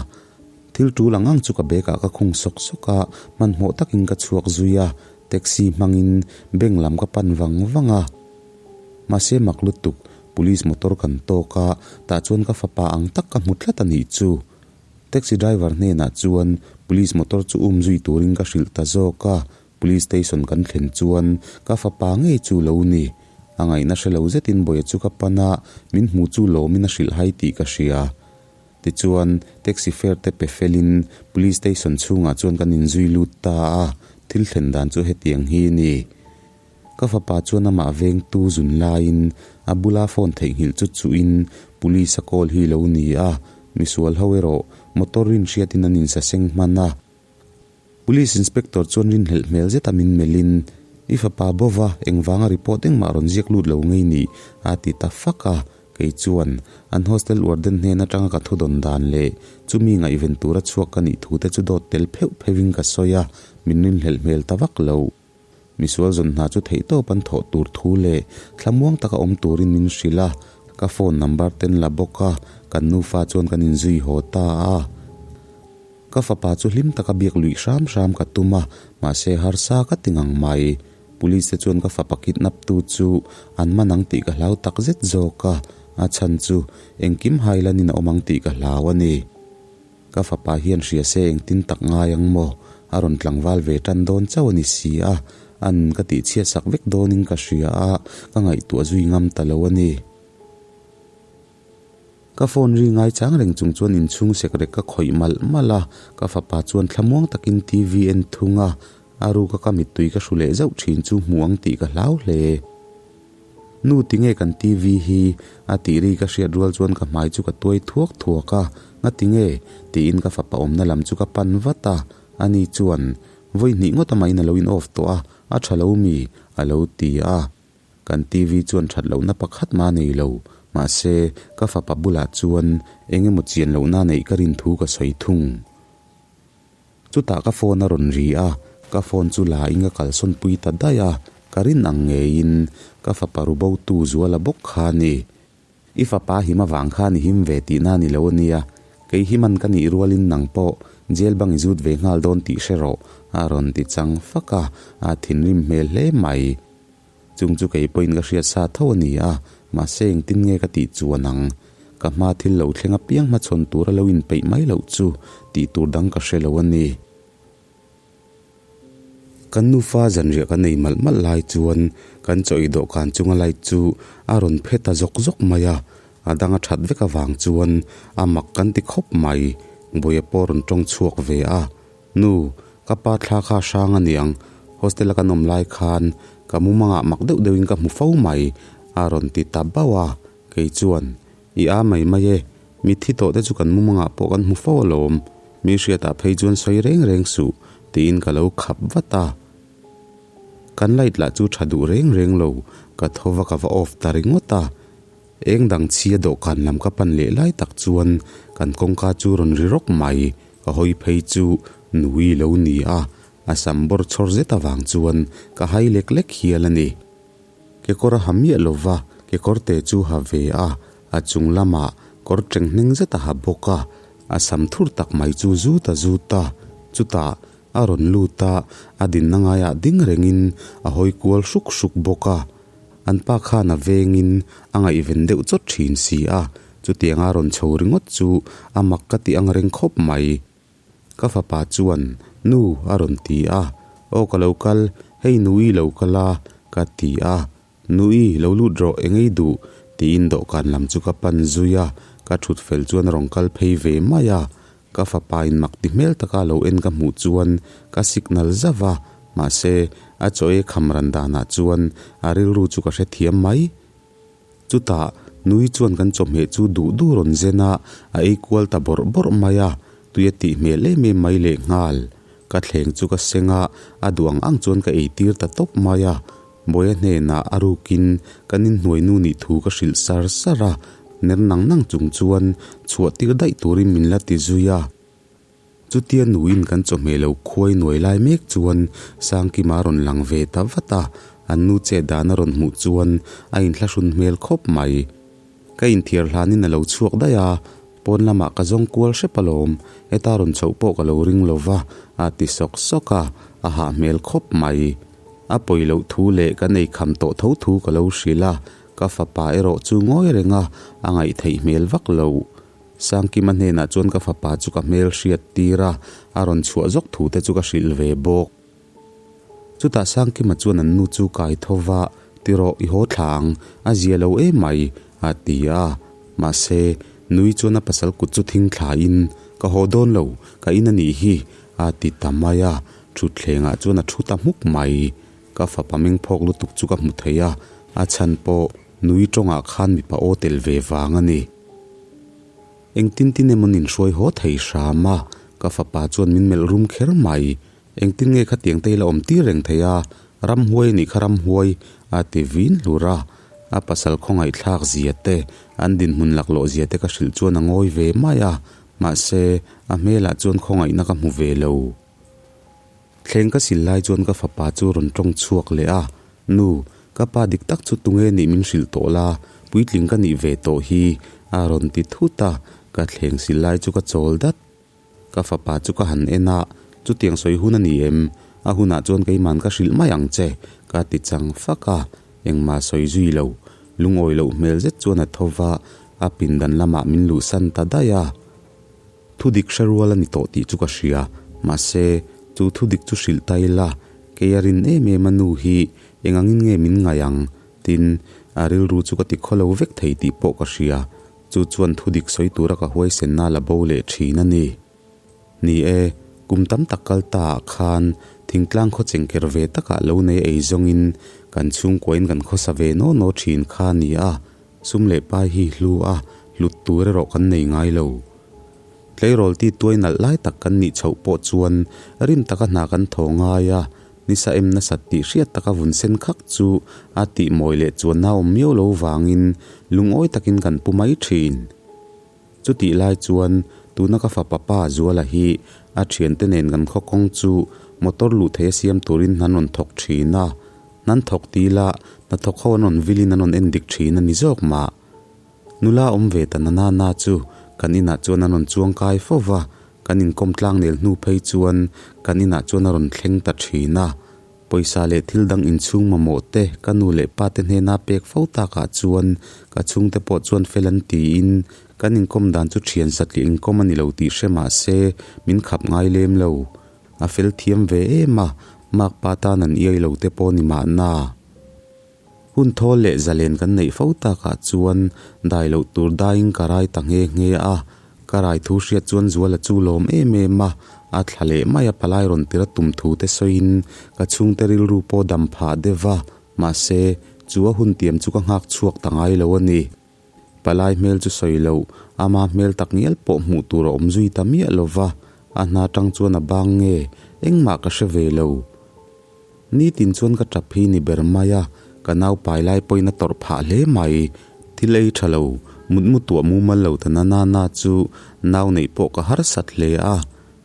Thil tul ang ang chu ka bag ah ka khung sawk sawk a, hmanhmawh takin ka chhuak zui a, taxi hmangin bank lam ka pan vang vang a. Mahse mak lutuk, police motor kan tawk a, tah chuan ka fapa ang tak ka hmu tlat a nih chu. Taxi driver hnenah chuan police motor chu um zui turin ka hrilh ta zawk a, police station kan thlen chuan ka fapa ngei chu lo ni. A ngaihna hre lo zetin Bawia chu ka pan a, min hmu chu lawmin a hrilh hai tih ka hria. Tichuan, taxi fare te pe felin Police Station chhungah chuan kan inzui lut ta a, thil thlen dan chu hetiang hi a ni. Ka fapa chuan amah vengtu zun laiin a bula phone theihnghilh chu chuhin Police a call hi lo ni a, misual ho erawh motor rin hriatin an insaseng hman a. Police Inspector chuan rinhlelh hmel zeta min melhin, I fapa bova engvanga report engmah rawn ziak lut lo ngei ni a ti ta fak a. Kei chuan an hostel warden hnen atanga ka thudawn dan leh chumi ngaihven tura chhuak ka nih thu te chu dawt tel pheuh pheuhin ka sawi a, min rinhlelh hmel ta vak lo. Misual zawn hna chu theihtawp an thawh tur thu leh thlamuang taka awm turin min hrilh a, ka phone number ten la bawk a, kan nufa chuan kan inzui haw ta a. Ka fapa chu hlim taka biak luih hram hram ka tum a, mahse harsa ka ti ngang mai. Police te chuan ka fapa kidnap tu chu an man ang tih ka hlau tak zet zawk a, a chhan chu engkim hailanin a awm ang tih ka hlau a ni. Ka fapa hian hria se engtin tak ngai ang maw? A rawn tlangval ve tan dawn chauh a ni si a, an ka tihchhiat sak vek dawnin ka hria a, ka ngaihtuah zui ngam ta lo a ni. Ka phone ri ngai chang reng chung chuan inchhung sekrek ka khawih malh malh a, ka fapa chuan thlamuang takin TV en thung a, a ruka ka mittui ka hru leh zauh thin chu hmu ang tih ka hlau hle. Nu tinge kan TV hi? a tih ri ka hriat rual chuan ka hmai chu ka tuai thuak thuak a, Ngatinge? tiin ka fapa awmna lam chu ka pan vat a, ani chuan, Vawi hnih ngawt amahin a lo in off tawh a, a tha lo mi? a lo ti a. Kan TV chuan that lohna pakhat mah a nei lo, mahse, ka fapa bulah chuan eng emaw chian lohna a neih ka rin thu ka sawi thung. Chutah ka phone a rawn ri a, ka phone chu la in ka kalsawn pui ta daih a, ka rin ang ngeiin ka fapa ru bo tu Zuala bawk kha a ni. I fapa him avang khan i him ve tihna a ni lo a nia, kei himan ka nih rualin nang pawh jail bang i zut ve nghal dawn tih hre rawh, a rawn ti chang fak a, a thinrim hmel hle mai. Chung chu kei pawhin ka hriat sa tho a ni a, mahse engtin nge ka tih chuan ang? Ka hma thil lo thleng apiang hmachhawn tura lo inpeih mai loh chu tih tur dang ka hre lo a ni. Kan nufa zanriah kan ei malh malh lai chuan kan chaw ei dawhkan chunga light chu a rawn phe ta zawk zawk mai a, a dang a that vek avang chuan a mak kan ti khawp mai. Buaia pawh a rawn tawng chhuak ve a, Nu, ka pa thla kha hrang a niang, hostel a kan awm lai khan ka mumangah mak deuh deuhin ka hmu fo mai, a rawn ti ta bauh a, kei chuan, I a mai mai e, mitthi tawh te chu kan mumangah pawh kan hmu fo alawm, mi hriatah phei chuan sawi reng reng suh, tiin ka lo khap vat a. Kan light lah chu tha duh reng reng lo, ka tho va ka va off ta ringawt a. Eng dang chhia dawhkan lam ka pan leh lai tak chuan kan kawngka chu rawn ri rawk mai, ka hawi phei chu nui lo ni a, a sam bawr chhawr zet avang chuan ka hai lek lek hial a ni. Kekawr a ha miah lo va, kekawr te chu ha ve a, a chung lamah kawr teng hneng zet a ha bawk a, a sam thur tak mai chu zut a zut a, chutah a rawn lut a, a dinna ngaiah ding rengin a hawi kual hruk hruk bawk a. An pa khan a vengin a ngaihven deuh chawt thin si a, chutianga rawn chho ringawt chu a mak ka ti ang reng khawp mai. Ka fapa chuan, Nu, a rawn ti a, Aw ka lo kal, hei Nui lo kal a, ka ti a, Nui, lo lut rawh, eng ei duh? tiin dawhkan lam chu ka pan zui a, ka thut fel chuan a rawn kal phei ve mai a, Ka fapa in mak ti hmel taka lo en ka hmuh chuan ka signal zauh a, mahse a chaw ei kham ran danah chuan a rilru chu ka hrethiam mai. Chutah nui chuan kan chawhmeh chu duh duh rawn zen a, a ei kual ta bawrh bawrh mai a, tui a tih hmel em em mai lehnghal. Ka thleng chu ka seng a, a duh ang ang chuan ka ei tir ta tawp mai a, Bawiha hnenah a rukin kan inhnuai nu nih thu ka hrilh sar sar a, ner nang nang chung chuan chhuah tir daih turin min la ti zui a. Chutia nuin kan chawhmeh lo khuai nuai lai mek chuan Sangkima a rawn lang ve ta vat a, an nu chet dan a rawn hmuh chuan a inthlahrun hmel khawp mai. Ka inthiar hlanin a lo chhuak daih a, pawn lamah ka zawng kual hrep alawm, heta rawn chhoh pawh ka lo ring lo va, a ti sawk sawk a, a hah hmel khawp mai. A pawi loh thu leh kan ei kham tawh tho thu ka lo hrilh a, ka fapa erawh chu ngawi reng a, a ngaih theih hmel vak lo. Sangkima hnenah chuan ka fapa chu ka hmel hriat tir a, a rawn chhuah zawk thu te chu ka hrilh ve bawk. Chutah Sangkima chuan an nu chu kai tho va, Ti rawh, i haw thla ang, a zia lo em mai, a ti a. Mahse, nui chuan a pasal kut chu thing thlain, Ka haw dawn lo, ka in a nih hi, a ti ta mai a. Thutthlengah chuan a thu ta hmuk mai. Ka fapa meng phawk lutuk chu ka hmu thei a, a chhan pawh nui tawngah khan mipa aw tel ve vang a ni. Engtin tin emaw nin hruai haw thei hram a, ka fapa chuan min melh rum kher mai. Engtin nge khatiang te ila awm tir reng thei a? Ramhuai a nih kha ramhuai, a ti vin hlur a. A pasal khawngaihthlak zia te, an dinhmun laklawh zia te ka hrilh chuan a ngawi ve mai a, mahse, a hmelah chuan khawngaihna ka hmu ve lo. Thleng ka sil lai chuan ka fapa chu a rawn tawng chhuak leh a, Nu, ka pa dik tak chu tunge nih min hrilh tawh la, puitling ka nih ve tawh hi, a rawn ti thut a, ka thleng sil lai chu ka chawl dat. Ka fapa chu ka han en a, chutiang sawi hun a ni em? A hunah chuan keiman ka hrilh mai ang che, ka ti chang fak a, engmah sawi zui lo. Lungawi loh hmel zet chuan a tho va, a pindan lamah min luhsan ta daih a. Thu dik hre rual a ni tawh tih chu ka hria, mahse, chu thu dik chu hrilh ta ila, kei a rin em em a nu hi eng angin nge min ngaih ang? Tin, a rilru chu ka ti khawlo vek thei tih pawh ka hria. Chu chuan thu dik sawi tura ka huaisenna la bo leh thin a ni. Ni e, kum tam tak kal ta ah khan thingtlang khaw chengker ve takah lo nei ei zawngin kan chhungkuain kan khawsa ve naw naw thin kha a ni a, sum leh pai hi hlu a, hlut tur erawh kan nei ngai lo. Tleirawl ti tuai nalh lai tak kan nih chhoh pawh chuan rim taka hna kan thaw ngai a, Nisa em nasat tih hriat taka vun sen khak chu a tih mawi leh chuan naawm miau lo vangin lungawi takin kan pu mai thin. Chutih lai chuan tuna ka fapa pa Zuala hi a thiante nen kan khaw kawng chu motor luh theih a siam turin hna an rawn thawk thin a, hna an thawk ti ila hnathawk ho an rawn vilin an rawn en dik thin a ni zawk mah. Nula awm ve ta na na chu kan inah chuan an rawn chuang kai fo va, kan inkawm tlang nel hnu phei chuan kan inah chuan a rawn thleng ta thin a. Pawisa leh thil dang inchhung mamawh te ka nu leh pa te hnena pek fo takah chuan ka chhungte pawh chuan fel an tiin kan inkawm dan chu thian satliah inkawm a ni lo tih hre mah se min khap ngai lem lo. A fel thiam ve em a, makpa tan an iai lo te pawh ni mahna. Hun thawl leh zalen kan neih fo takah chuan dai loh tur daiin ka rai ta nghe nghe a, ka rai thu hriat chuan Zuala chu lawm em em a, a thla leh mai a palai rawn tir a tum thu te sawiin ka chhungte rilru pawh dam phah deuh va, mahse chu a hun tiam chu ka nghak chhuak ta ngai lo a ni. Palai hmel chu sawi loh, ama hmel tak ngial pawh hmuh tur a awm zui ta miah lo va, a hna tang chuan a bang nge, engmah ka hre ve lo. Nitin chuan ka tap hi ni ber mai a, ka nau pai lai pawhin a tawrh phah hle mai. Thil ei tha lo, mutmu tuah mumal lo ta na na na chu nau neih pawh ka harsat hle a.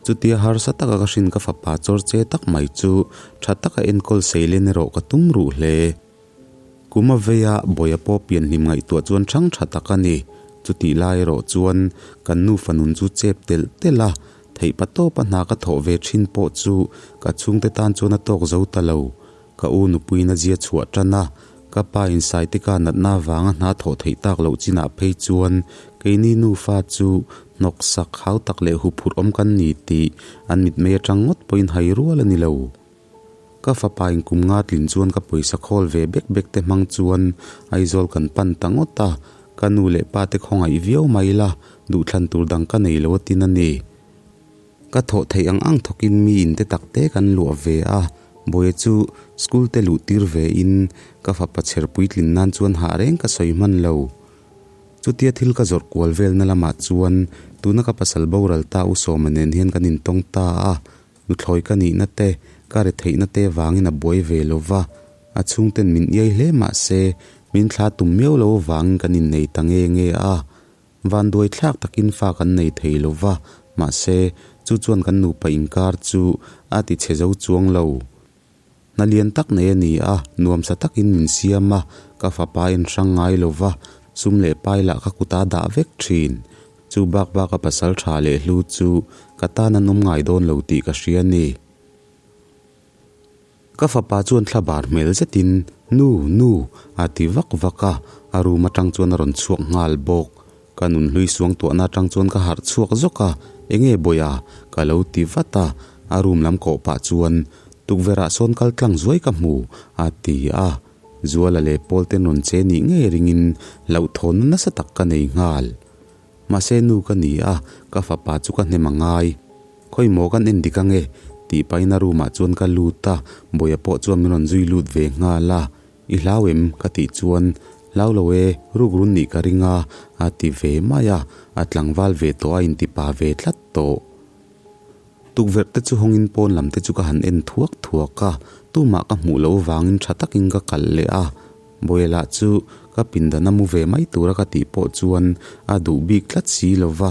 Chutia harsa taka ka hrin ka fapa chawr che tak mai chu tha taka enkawl sei len erawh ka tum ruh hle. Kum a vei a, Bawia pawh pianhlim ngaihtuah chuan thang tha tak a ni. Chutih lai erawh chuan kan nufa nun chu chep telh telh a, theihpa tawpa hna ka thawh ve thin pawh chu ka chhungte tan chuan a tawk zo ta lo. Ka u nupuiin a zia chhuah tan a, ka pa in Saitika natna avanga hna thawh theih tak loh chinah phei chuan keini nufa chu hnawk sak hau tak leh huphurh awm kan ni tih an mitmei atang ngawt pawhin hai rual a ni lo. Ka fapa in kum nga tlin chuan ka pawisa khawl ve bek bek te hmang chuan Aizawl kan pan ta ngawt a, ka nu leh pa te khawngaih viau mai la, duhthlan tur dang ka nei lo a tin a ni. Ka thawh theih ang ang thawkin mi in te tak te kan luah ve a, Bawia chu school te luh tir ve in ka fapa chher puitlin nan chuan hah reng ka sawi hman lo. Chutia thil ka zawrh kual velna lamah chuan tuna ka pasal boral ta U Sawma nen hian kan intawng ta a, Nuthlawi ka nihna te, ka retheihna te vangin a buai ve lo va, a chhungten min iai hle mah se, min thla tum miau lo vangin kan innei ta nge nge a. Vanduai thlak takin fa kan nei thei lo va, mahse, chu chuan kan nupa inkar chu a ti chhe zo chuang lo. Hna lian tak nei a ni a, nuamsa takin min siam a, ka fapa en hrang ngai lo va, sum leh pai lah ka kuta dah vek thin. Chu bak baka pasal tha leh hlu chu ka tan an awm ngai dawn lo tih ka hria a ni. Ka fapa chuan thla bar hmel zetin, Nu, nu, a ti vak vak a, a room atang chuan a rawn chhuak nghal bawk. Ka nunhlui suangtuahna atang chuan ka harh chhuak zawk a, Enge Bawia? ka lo ti vat a, a room lam kawh pah chuan tukverh ah sawn kal tlang zuai ka hmu, a ti a. Zuala leh Paul te rawn che nih ngei ringin hlauhthawnna nasa tak ka nei nghal. Mahse nu ka ni a, ka fapa chu ka hnem a ngai. Khawi maw kan en dik ange? tih pahin a room ah chuan ka lut a, Bawia pawh chuan min rawn zui lut ve nghal a. I hlau em? ka tih chuan, Hlau lo e, ruk run nih ka ring a, a ti ve mai a, a tlangval ve tawh a inti pa ve tlat tawh. Tukverh te chu hawngin pawn lam te chu ka han en thuak thuak a, tumah ka hmuh loh vangin tha takin ka kalh leh a. Bawia lah chu ka pindan a mu ve mai tura ka tih pawh chuan a duh bik tlat si lo va,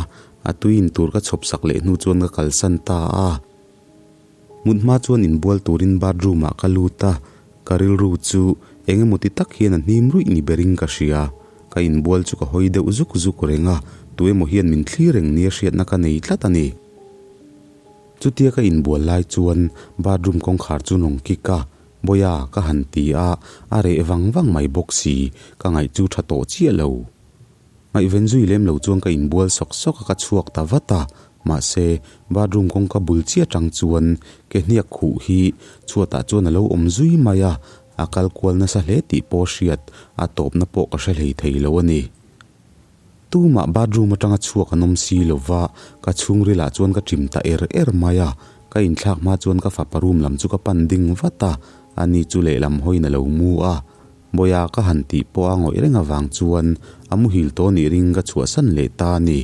a tui in tur ka chhawp sak leh hnu chuan ka kalsan ta a. Mut hma chuan inbual turin bathroom ah ka lut a, ka rilru chu eng emaw ti tak hian a hnim ruih ni berin ka hria. Ka inbual chu ka hawi deuh zuk zuk reng a, tu emaw hian min thlir reng nia hriatna ka nei tlat a ni. Chutia ka inbual lai chuan bathroom kawngkhar chu nawng kik a, Bawia ka han ti a, a reh vang vang mai bawk si, ka ngaih chu tha tawh chiah lo. Ngaihven zui lem lo chuan ka inbual sawk sawk a, ka chhuak ta vat a. Mahse, bathroom kawngka bul chiah atang chuan ke hniak khuh hi chhuatah chuan a lo awm zui mai a, a kal kual nasa hle tih pawh hriat a tawpna pawh ka hre hlei thei lo a ni. Tumah bathroom atanga chhuak an awm si lo va, ka chhungrilah chuan ka chim ta er er mai a. Ka inthlak hma chuan ka fapa room lam chu ka pan ding vat a, ani chu lehlam hawiin a lo mu a. Bawia ka han tih pawh a ngawih reng avang chuan a muhil tawh nih ring ka chhuahsan leh ta a ni.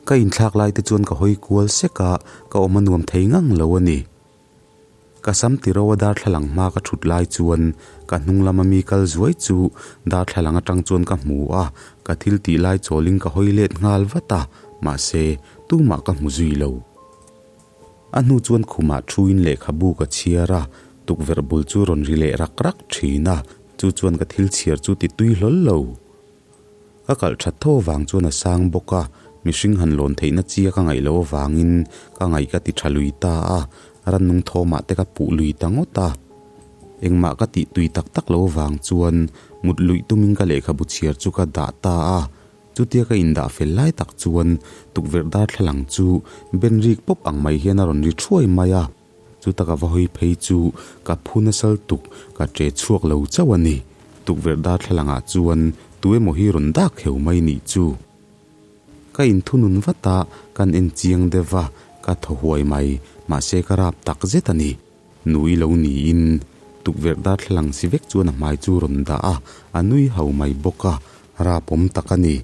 Ka inthlak lai te chuan ka hawi kual sek a, ka awm a nuam thei ngang lo a ni. Ka sam ti ro a darthlalang hma ka thut lai chuan ka hnung lama mi kal zuai chu darthlalang atang chuan ka hmu a, ka thil tih lai chawlin ka hawi let nghal vat a, mahse tumah ka hmu zui lo. A hnu chuan khumah thuin lehkhabu ka chhiar a, tukverh bul chu rawn ri leh rak rak thin a, chu chuan ka thil chhiar chu ti tui hlawl lo. Ka kalh that tho avang chuan a sang bawk a, mihring han lawn theihna chia ka ngaih loh avangin ka ngaih ka ti tha lui ta a, rannung thawmah te ka puh lui ta ngawt a. Engmah ka tih tui tak tak loh avang chuan mut luih tumin ka lehkhabu chhiar chu ka dah ta a, Chutia ka indah fel lai tak chuan tukverh darthlalang chu ben rik pawp ang mai hian a rawn ri thuai mai a, chuta ka va hawi phei chu ka phu nasal tuk ka che chhuak lo chauh a ni. Tukverh darthlalang ah chuan tu emaw hi rawn dak kheu mai nih chu. Ka inthunun vat a, kan en chiang deuh va, ka thaw huai mai, mahse ka rap tak zet a ni. Nui lo niin tukverh darthlalang si vek chuan a hmai chu rawn dah a, a nui hau mai bawk a, rapawm tak a ni.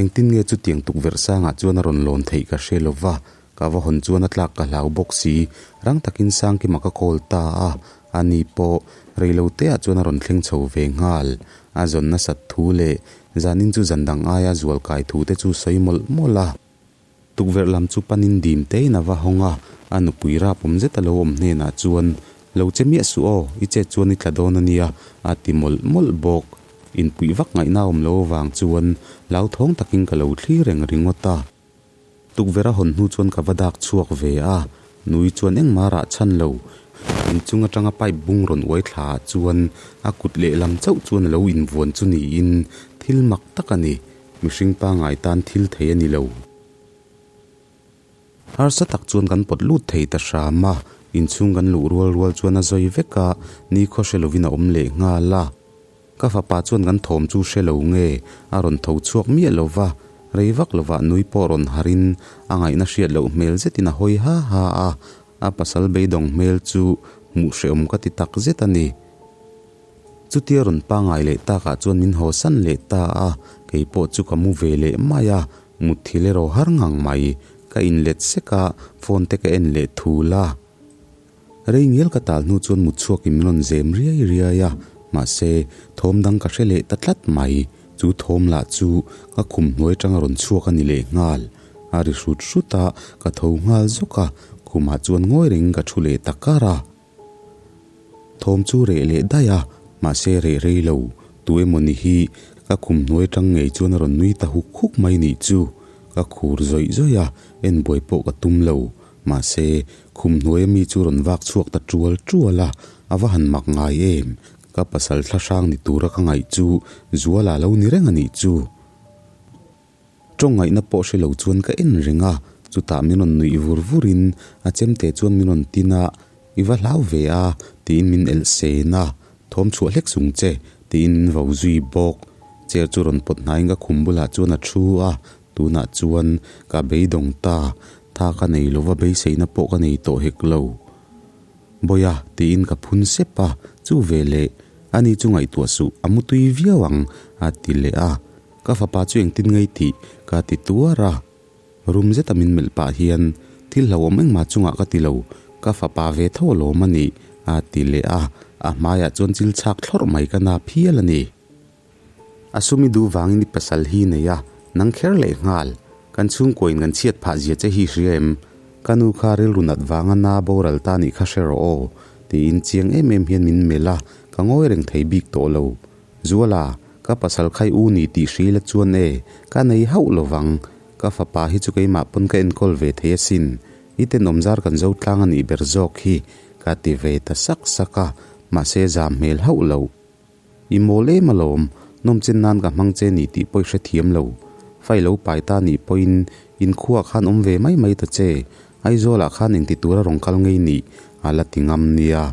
Engtin nge chutiang tukverh sangah chuan a rawn lawn theih ka hre lo va, ka va hawn chuan a tlak ka hlau bawk si, rang takin Sangkima ka call ta a, ani pawh rei lo teah chuan a rawn thleng chho ve nghal, a zawn nasat thu leh zanin chu zan dang aia zual kai thu te chu sawi mawlh mawlh a. Tukverh lam chu panin dim tein a va hawng a, a nupui rap awm zet a lo awm hnenah chuan, Lo che miah suh aw, i chet chuan i tla dawn a nia, a ti mawlh mawlh bawk. Inpuih vak ngaihna awm lo avang chuan hlauthawng takin ka lo thlir reng ringawt a. Tukverh a hawn hnu chuan ka va dak chhuak ve a, nui chuan engmah rah chhan lo. Inchung atanga pipe bung rawn uai thla ah chuan a kut lehlam chauh chuan a lo invuan chu niin thil mak tak a ni. Mihring pangngai tan thil thei a ni lo. Harsa tak chuan kan pawt lut thei ta hram a, inchhung kan luh rual rual chuan a zawi vek a, nikhaw hre lovin a awm leh nghal a. Ka fapa chuan kan thawm chu hre lo nge, a rawn tho chhuak miah lo va, rei vak lovah nui pawh rawn harin a ngaihna hriat loh hmel zetin a hawi ha ha a, a pasal beidawng hmel chu hmuh hrehawm ka ti tak zet a ni. Chutia rawn pangai leh takah chuan min haw san leh ta a, kei pawh chu ka mu ve leh mai a, mutthil erawh har ngang mai, ka inlet sek a, phone te ka en leh thul a. Rei ngial ka tal hnu chuan mut chhuakin min rawn zem riai riai a, mahse thawm dang ka hre leh ta tlat mai, chu thawm lah chu ka khum hnuai atanga rawn chhuak a ni leh nghal, a ri hrut hrut a, ka tho nghal zawk a, khumah chuan ngawi rengin ka thu leh ta kar a. Thawm chu reh leh daih a, mahse reh rei lo, tu emaw ni hi ka khum hnuai tang ngei chuan a rawn nui ta huk huk mai nih chu. Ka khur zawih zawih a, en buai pawh ka tum lo, mahse khum hnuai ami chu rawn vak chhuak ta tual tual a, a va han mak ngai em, ka pasal thla hrang ni tura ka ngaih chu Zuala lo ni reng a nih chu. Tawngaihna pawh hre lo chuan ka en reng a, chutah min rawn nuih vur vurin a chemte chuan min rawn tin a, I va hlau ve a, tiin min elh sen a, thawm chhuah hlek sung che, tiin min vo zui bawk. Chair chu rawn pawt hnaiin ka khum bulah chuan a thu a, tunah chuan ka beidawng ta, tha ka nei lova beiseina pawh ka nei tawh hek lo. Bawia, tiin ka phun sep a, chu veleh, ani chu ngaihtuah suh, a mutui viau ang, a ti leh a. Ka fapa chu engtin ngei tih ka ti tuar a. Rum zeta min melh pah hian, Thil hlauhawm engmah chungah ka ti lo, ka fapa ve tho alawm a nih, a ti leh a, a hmaiah chuan chil chhak thlawrh mai ka nap hial a ni. A sumi duh vangin i pasal hi nei a, nang kher leh nghal. Kan chhungkuain kan chhiat phah zia che hi hria em? Ka nu kha rilru nat vanga na boral ta nih kha hre rawh aw, tiin chiang em em hian min melh a, ka ngawi reng thei bik tawh lo. Zuala, ka pasal khai u ni tih hri la chuan e, ka nei hauh lo vang. Ka fapa hi chu keimah pawn ka enkawl ve thei asin. I tenawm zar kan zo tlang a nih ber zawk hi, ka ti ve ta sak sak a, mahse zam hmel hauh lo. I mawl em alawm, nawmchen nan ka hmang che ni tih pawh i hrethiam lo. Fai lo pai ta nih pawhin in khuaah khan awm ve mai mai ta che, Aizawlah khan engti tura rawn kal ngei nih a la ti ngam nia.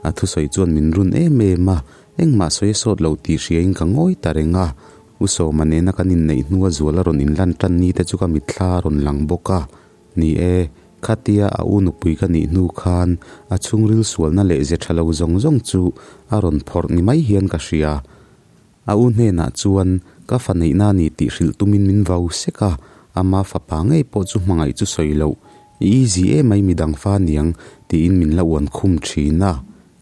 A thusawi chuan min run em em a, engmah sawi a sawt lo tih hriain ka ngawi ta reng a. U Sawma nena kan inneih hnua zual a rawn inlan tan ni te chu ka mitthla a rawn lang bawk a. Ni e, khatia a u nupui ka nih hnu khan a chhungril sualna leh ze tha lo zawng zawng chu a rawn phawrh ni mai hian ka hria. A u hnenah chuan ka fa neihna a ni tih hrilh tumin min vau sek a, ama fapa ngei pawh chu hmangaih chu sawi loh, i easy emai midang fa niang tiin min la uan khum thin a.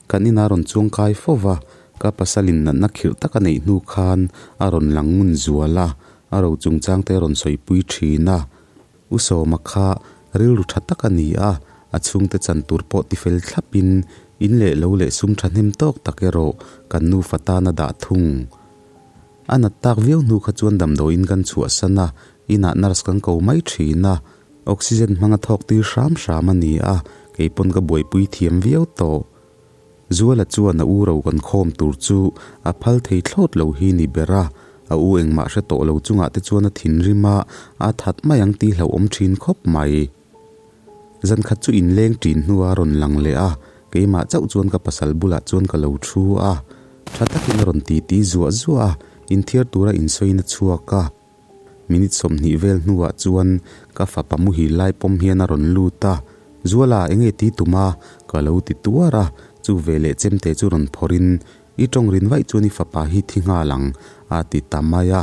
Kan inah rawn chuang kai fo va, ka pasalin natna khirh tak a neih hnu khan a rawn lang ngun zual a, a ro chungchangte a rawn sawipui thin a. U Sawma kha rilru tha tak a ni a, a chhungte chan tur pawh tifel thlapin in leh lo leh sum thahnem tawk tak erawh kan nufa tan a dah thung. A nat tak viau hnu kha chuan damdawiin kan chhuahsan a, inah nurse kan ko mai thin a, oxygen hmanga thawk tir hram hram a ni a, kei pawn ka buaipui thiam viau tawh. Zuala chuan a u ro kan khawm tur chu a phal thei thlawt lo hi ni ber a, a u engmah hre tawh lo chungah te chuan a thinrim a, a that mai ang tih hlauhawm thin khawp mai. Zan khat chu inleng ṭin hnuah a rawn lang leh a, keimah chauh chuan ka pasal bulah chuan ka lo thu a, ṭha takin a rawn titi zuah zuah a, inthiar tura insawiin a chhuak a. Minute 20 vel hnuah chuan ka fapa muhil lai pawm hian a rawn lut a, Zuala enge ti tum a? ka lo ti tuar a, chu veleh chemte chu rawn phawrhin, I tawng rin vaih chuan i fapa hi thi nghal ang, a ti ta mai a.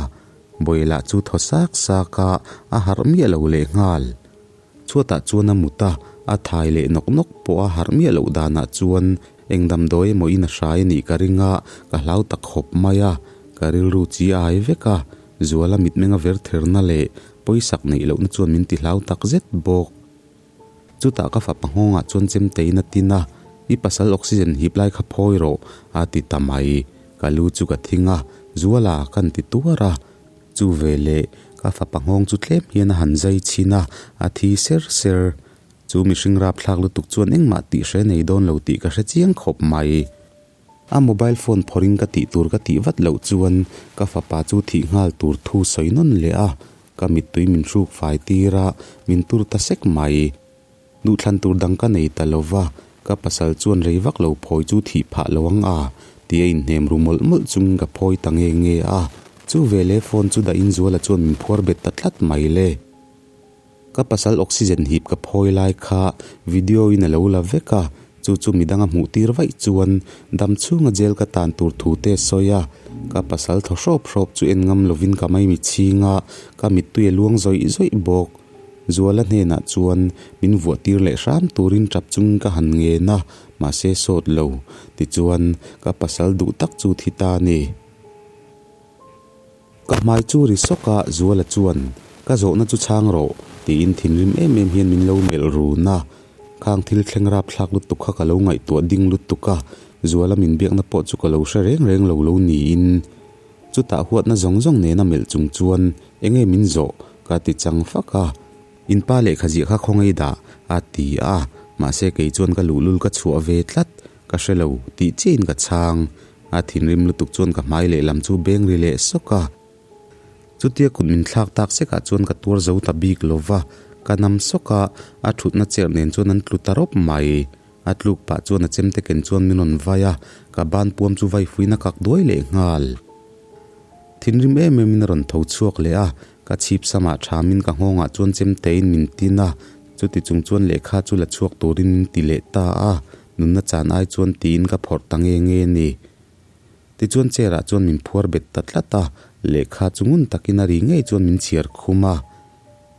Bawilah chu thaw sak sak a, a harh miah lo leh nghal. Chhuatah chuan a mut a, a thai leh nawk nawk pawh a harh miah loh danah chuan eng damdawi emaw in a hrai a nih ka ring a, ka hlau ta khawp mai a, ka rilru chi ai vek a, Zuala mitmeng a ver therna leh pawisak neih lohna chuan min ti hlau tak zet bawk. Chutah ka fapa nghawngah chuan chemtein a tin a, I pasal oxygen hip lai kha phawi rawh, a ti ta mai. Ka lu chu ka thing a, Zuala kan ti tuar a. Chu veleh ka fapa nghawng chu tlem hian a han zai chhin a, a thi ser ser. Chu mihring rapthlak lutuk chuan engmah tih hre nei dawn lo tih ka hre chiang khawp mai. A mobile phone phawrhin ka tih tur ka tih vat loh chuan ka fapa chu thih nghal tur thu sawi nawn leh a, ka mittui min hruk fai tir a, min tur ta sek mai. Duhthlan tur dang ka nei ta lo va, ka pasal chuan rei vak lo phawi chu thih phah lo ang a, ti a inhnem ru mawlh mawlh chungin ka phawi ta nge nge a. Chu veleh phone chu dahin Zuala chuan min phuar bet ta tlat mai le. Ka pasal oxygen hip ka phawi lai kha video in a lo la vek a, chu chu midang a hmuh tir vaih chuan dam chhunga jail ka tan tur thu te a sawi a. Ka pasal thaw hrawp hrawp chu en ngam lovin ka maimi chhing a, ka mittui a luang zawih zawih bawk. Zuala hnenah chuan min vuah tir leh hram turin tap chungin ka han ngen a, mahse sawt lo. Tichuan, ka pasal duh tak chu thi ta a ni. Ka hmai chu ri sawk a, Zuala chuan, Ka zawhna chu chhang rawh, tiin thinrim em em hian min lo melh run a. Khang thil thleng rapthlak lutuk kha ka lo ngaihtuah ding lutuk a, Zuala min biakna pawh chu ka lo hre reng reng lo lo niin. Chutah huatna zawng zawng nena melh chung chuan, Enge min zawh? ka ti chang fak a. In pa lehkha ziah kha khawngaih dah, a ti a. Mahse kei chuan ka luhlul ka chhuah ve tlat, ka hre lo, tih chiahin ka chhang. A thinrim lutuk chuan ka hmai lehlam chu beng ri leh sawk a. Chutia kut min thlak tak sekah chuan ka tuar zo ta bik lo va, ka nam sawk a, a thutna cherh nen chuan an tlu ta rawp mai. A tluk pah chuan a chemte ken chuan min rawn vai a, ka ban puam chu vai fuin a kak duai leh nghal. Thinrim em em in a rawn tho chhuak leh a, ka chhip samah thamin ka nghawngah chuan chemtein min tin a, chuti chung chuan lehkha chu la chhuak turin min ti leh ta a, nunna chan ai chuan tiin ka phawrh ta nge nge a ni. Tichuan chair ah chuan min phuar bet ta tlat a, lehkha chu ngun takin a ri ngei chuan min chhiar khum a.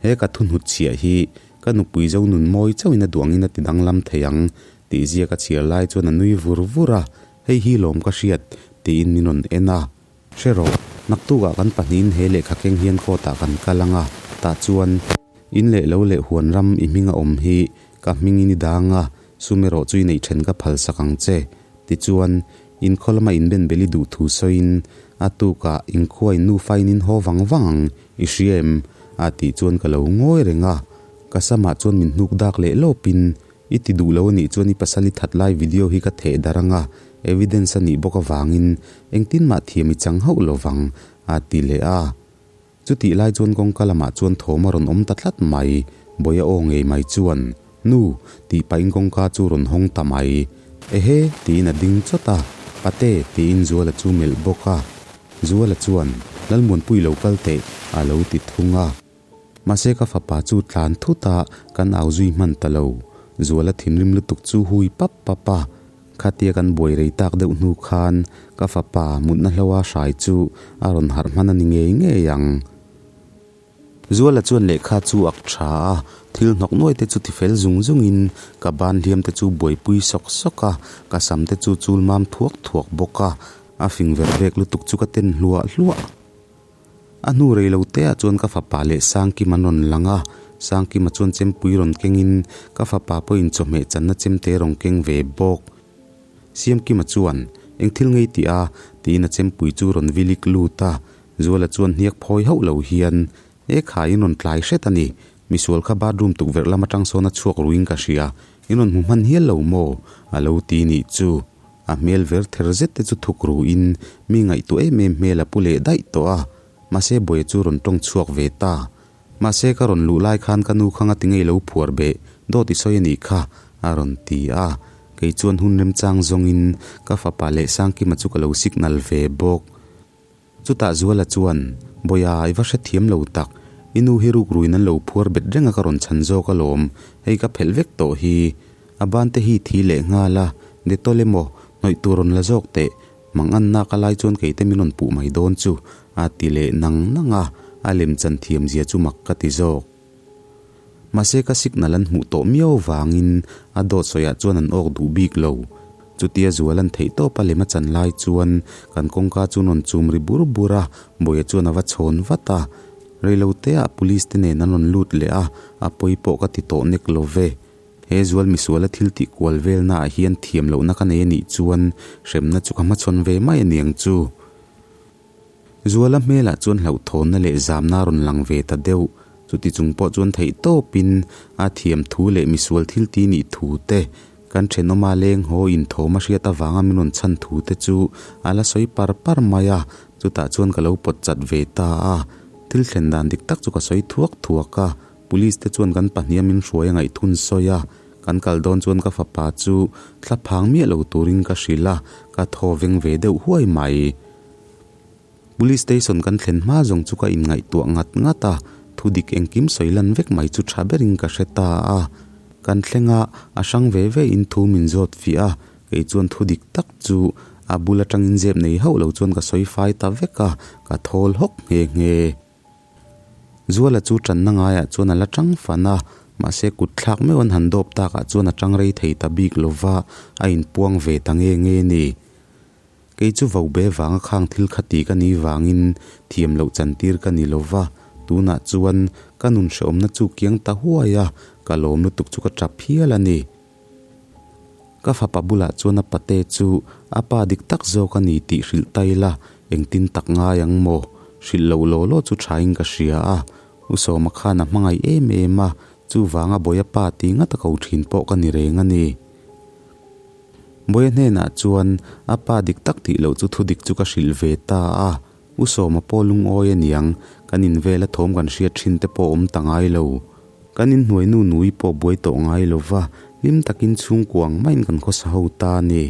He ka thu hnutchhiah hi ka nupui zo nun mawi chauhin a duh angin a ti danglam thei ang tih zia ka chhiar lai chuan a nui vur vur a, Hei hi lawm ka hriat tiin min rawn en a. Hre rawh, naktukah kan pahnihin he lehkha keng hian court ah kan kal ang a, tah chuan in leh lo leh huan ram i hming a awm hi ka hmingin i dang a, sum erawh chu i neih then ka phal sak ang che. Tichuan, in khaw lama inben bel i duh thu sawiin a tukah inkhua in nufa in in haw vang vang ang, i hria em? a tih chuan ka lo ngawi reng a, ka samah chuan min hnuk dak leh lawpin I ti duh lo a nih chuan i pasal i that lai video hi ka theh darh anga, evidence a nih bawk avangin engtin mah thiam i chang hauh lo vang, a ti leh a. Chutih lai chuan kawngka lamah chuan thawm a rawn awm ta tlat mai, Bawia aw ngei mai chuan, Nu, tih pahin kawngka chu rawn hawng ta mai. Ehe, tiin a ding chawt a, Pate, tiin Zuala chu melh bawk a. Zuala chuan, Lalmuanpui lo kal teh, a lo ti thung a. Mahse ka fapa chu tlan thut a, kan au zui hman ta lo. Zuala thinrim lutuk chu hui pap pap a. Khatia kan buai rei tak deuh hnu khan ka fapa mutna hloa hrai chu a rawn harh hman a ni ngei ngei ang. Zuala chuan lehkha chu ak tha a, thil hnawk nuai te chu tifel zung zungin ka ban hliam te chu buaipui sawk sawk a, ka sam te chu chul mam thuak thuak bawk a, a fing ver vek lutuk chu ka ten hluah hluah. A hnu rei lo te ah chuan ka fapa leh Sangkima an rawn lang a, Sangkima chuan chempui rawn kengin ka fapa pawhin chawhmeh channa chemte rawn keng ve bawk. Siamkima chuan, Eng thil ngei tih a? tiin a chempui chu rawn vilik lut a, Zuala chuan hniak phawi hauh lo hian, E khai in rawn tlai hret a ni, misual kha bathroom tukverh lam atang sawn a chhuak ruin ka hria, in rawn hmu hman hial lo maw? a lo ti nih chu. A hmel ver ther zet te chu thuk ruin mi ngaihtuah em em hmel a pu leh daih tawh a, mahse Bawia chu rawn tawng chhuak ve ta. Mahse ka rawn luh lai khan ka nu kha ngati ngei lo phuar beh, dawt i sawi a nih kha, a rawn ti a. Kei chuan hun remchang zawngin ka fapa leh Sangkima chu ka lo signal ve bawk. Chutah Zuala chuan, Bawia, i va hrethiam lo tak. I nu hi rukruin an lo phuar bet reng a ka rawn chhan zawk alawm. Hei ka phelh vek tawh hi. A ban te hi thi leh nghal a, Dettol emaw, hnawih tur rawn la zawk teh. Mang an nak a lai chuan kei te min rawn puh mai dawn chu, a ti leh nang nang a, a lem chan thiam zia chu mak ka ti zawk. Mahse ka signal an hmuh tawh miau vangin a dawt sawiah chuan an awk duh bik lo. Chutia zual an theih tawp a lem a chan lai chuan kan kawngka chu rawn chum ri bur bur a, Bawia chuan a va chhawn vat a. Reiloteah police te nen an rawn lut leh a, a pawi pawh ka ti tawh nek lo ve. He zual misuala thil tih kual velnaah hian thiam lohna ka nei a nih chuan hremna chu ka hmachhawn ve mai a niang chu. Zuala hmelah chuan hlauhthawnna leh zamna a rawn lang ve ta deuh. Chuti chung pawh chuan theih tawpin a thiam thu leh misual thil ti nih thu te, kan thenawma leng haw inthawm a hriat avanga min rawn chhan thu te chu a la sawi par par mai a, chutah chuan ka lo pawt chat ve ta a. Thil thlen dan dik tak chu ka sawi thuak thuak a, police te chuan kan pahniha min hruai a ngaihthun sawi a, kan kal dawn chuan ka fapa chu thla phang miah lo turin ka hrilh a, ka thaw veng ve deuh huai mai. Police station kan thlen hma zawng chu ka inngaihtuah ngat ngat a, thu dik engkim sawi lan vek mai chu tha berin ka hre ta a. Kan thleng a, a hrang ve ve in thu min zawt fiah a, kei chuan thu dik tak chu a bul atangin zep nei hauh lo chuan ka sawi fai ta vek a, ka thawl hawk nghe nghe. Zuala chu tanna ngaiah chuan a la tang fan a, mahse kut thlak meuh an han dawp takah chuan a tang rei thei ta bik lova, a inpuang ve ta nge nge ni. Kei chu vo be vanga khang thil kha ti ka ni vangin thiam loh chantir ka ni lo va, tunah chuan ka nun hrehawmna chu kiang ta huai a, ka lawm lutuk chu ka tap hial a ni. Ka fapa bulah chuan a pate chu a pa dik tak zawk a ni tih hrilh ta ila, engtin tak ngai ang maw? Hrilh loh law law chu thain ka hria a, U Sawma khan a hmangaih em em a, chuvanga Bawia pa ti ngat a ko thin pawh ka ni reng a ni. Bawia hnenah chuan a pa dik tak tih loh chu thudik chu ka hrilh ve ta a, U Sawma pawh lungawi a niang, kan in vela thawm kan hriat thin te pawh awm ta ngai lo. Kan inhnuai nu nui pawh buai tawh ngai lo va, hlim takin chhungkua ang maiin kan khawsa ho ta a ni.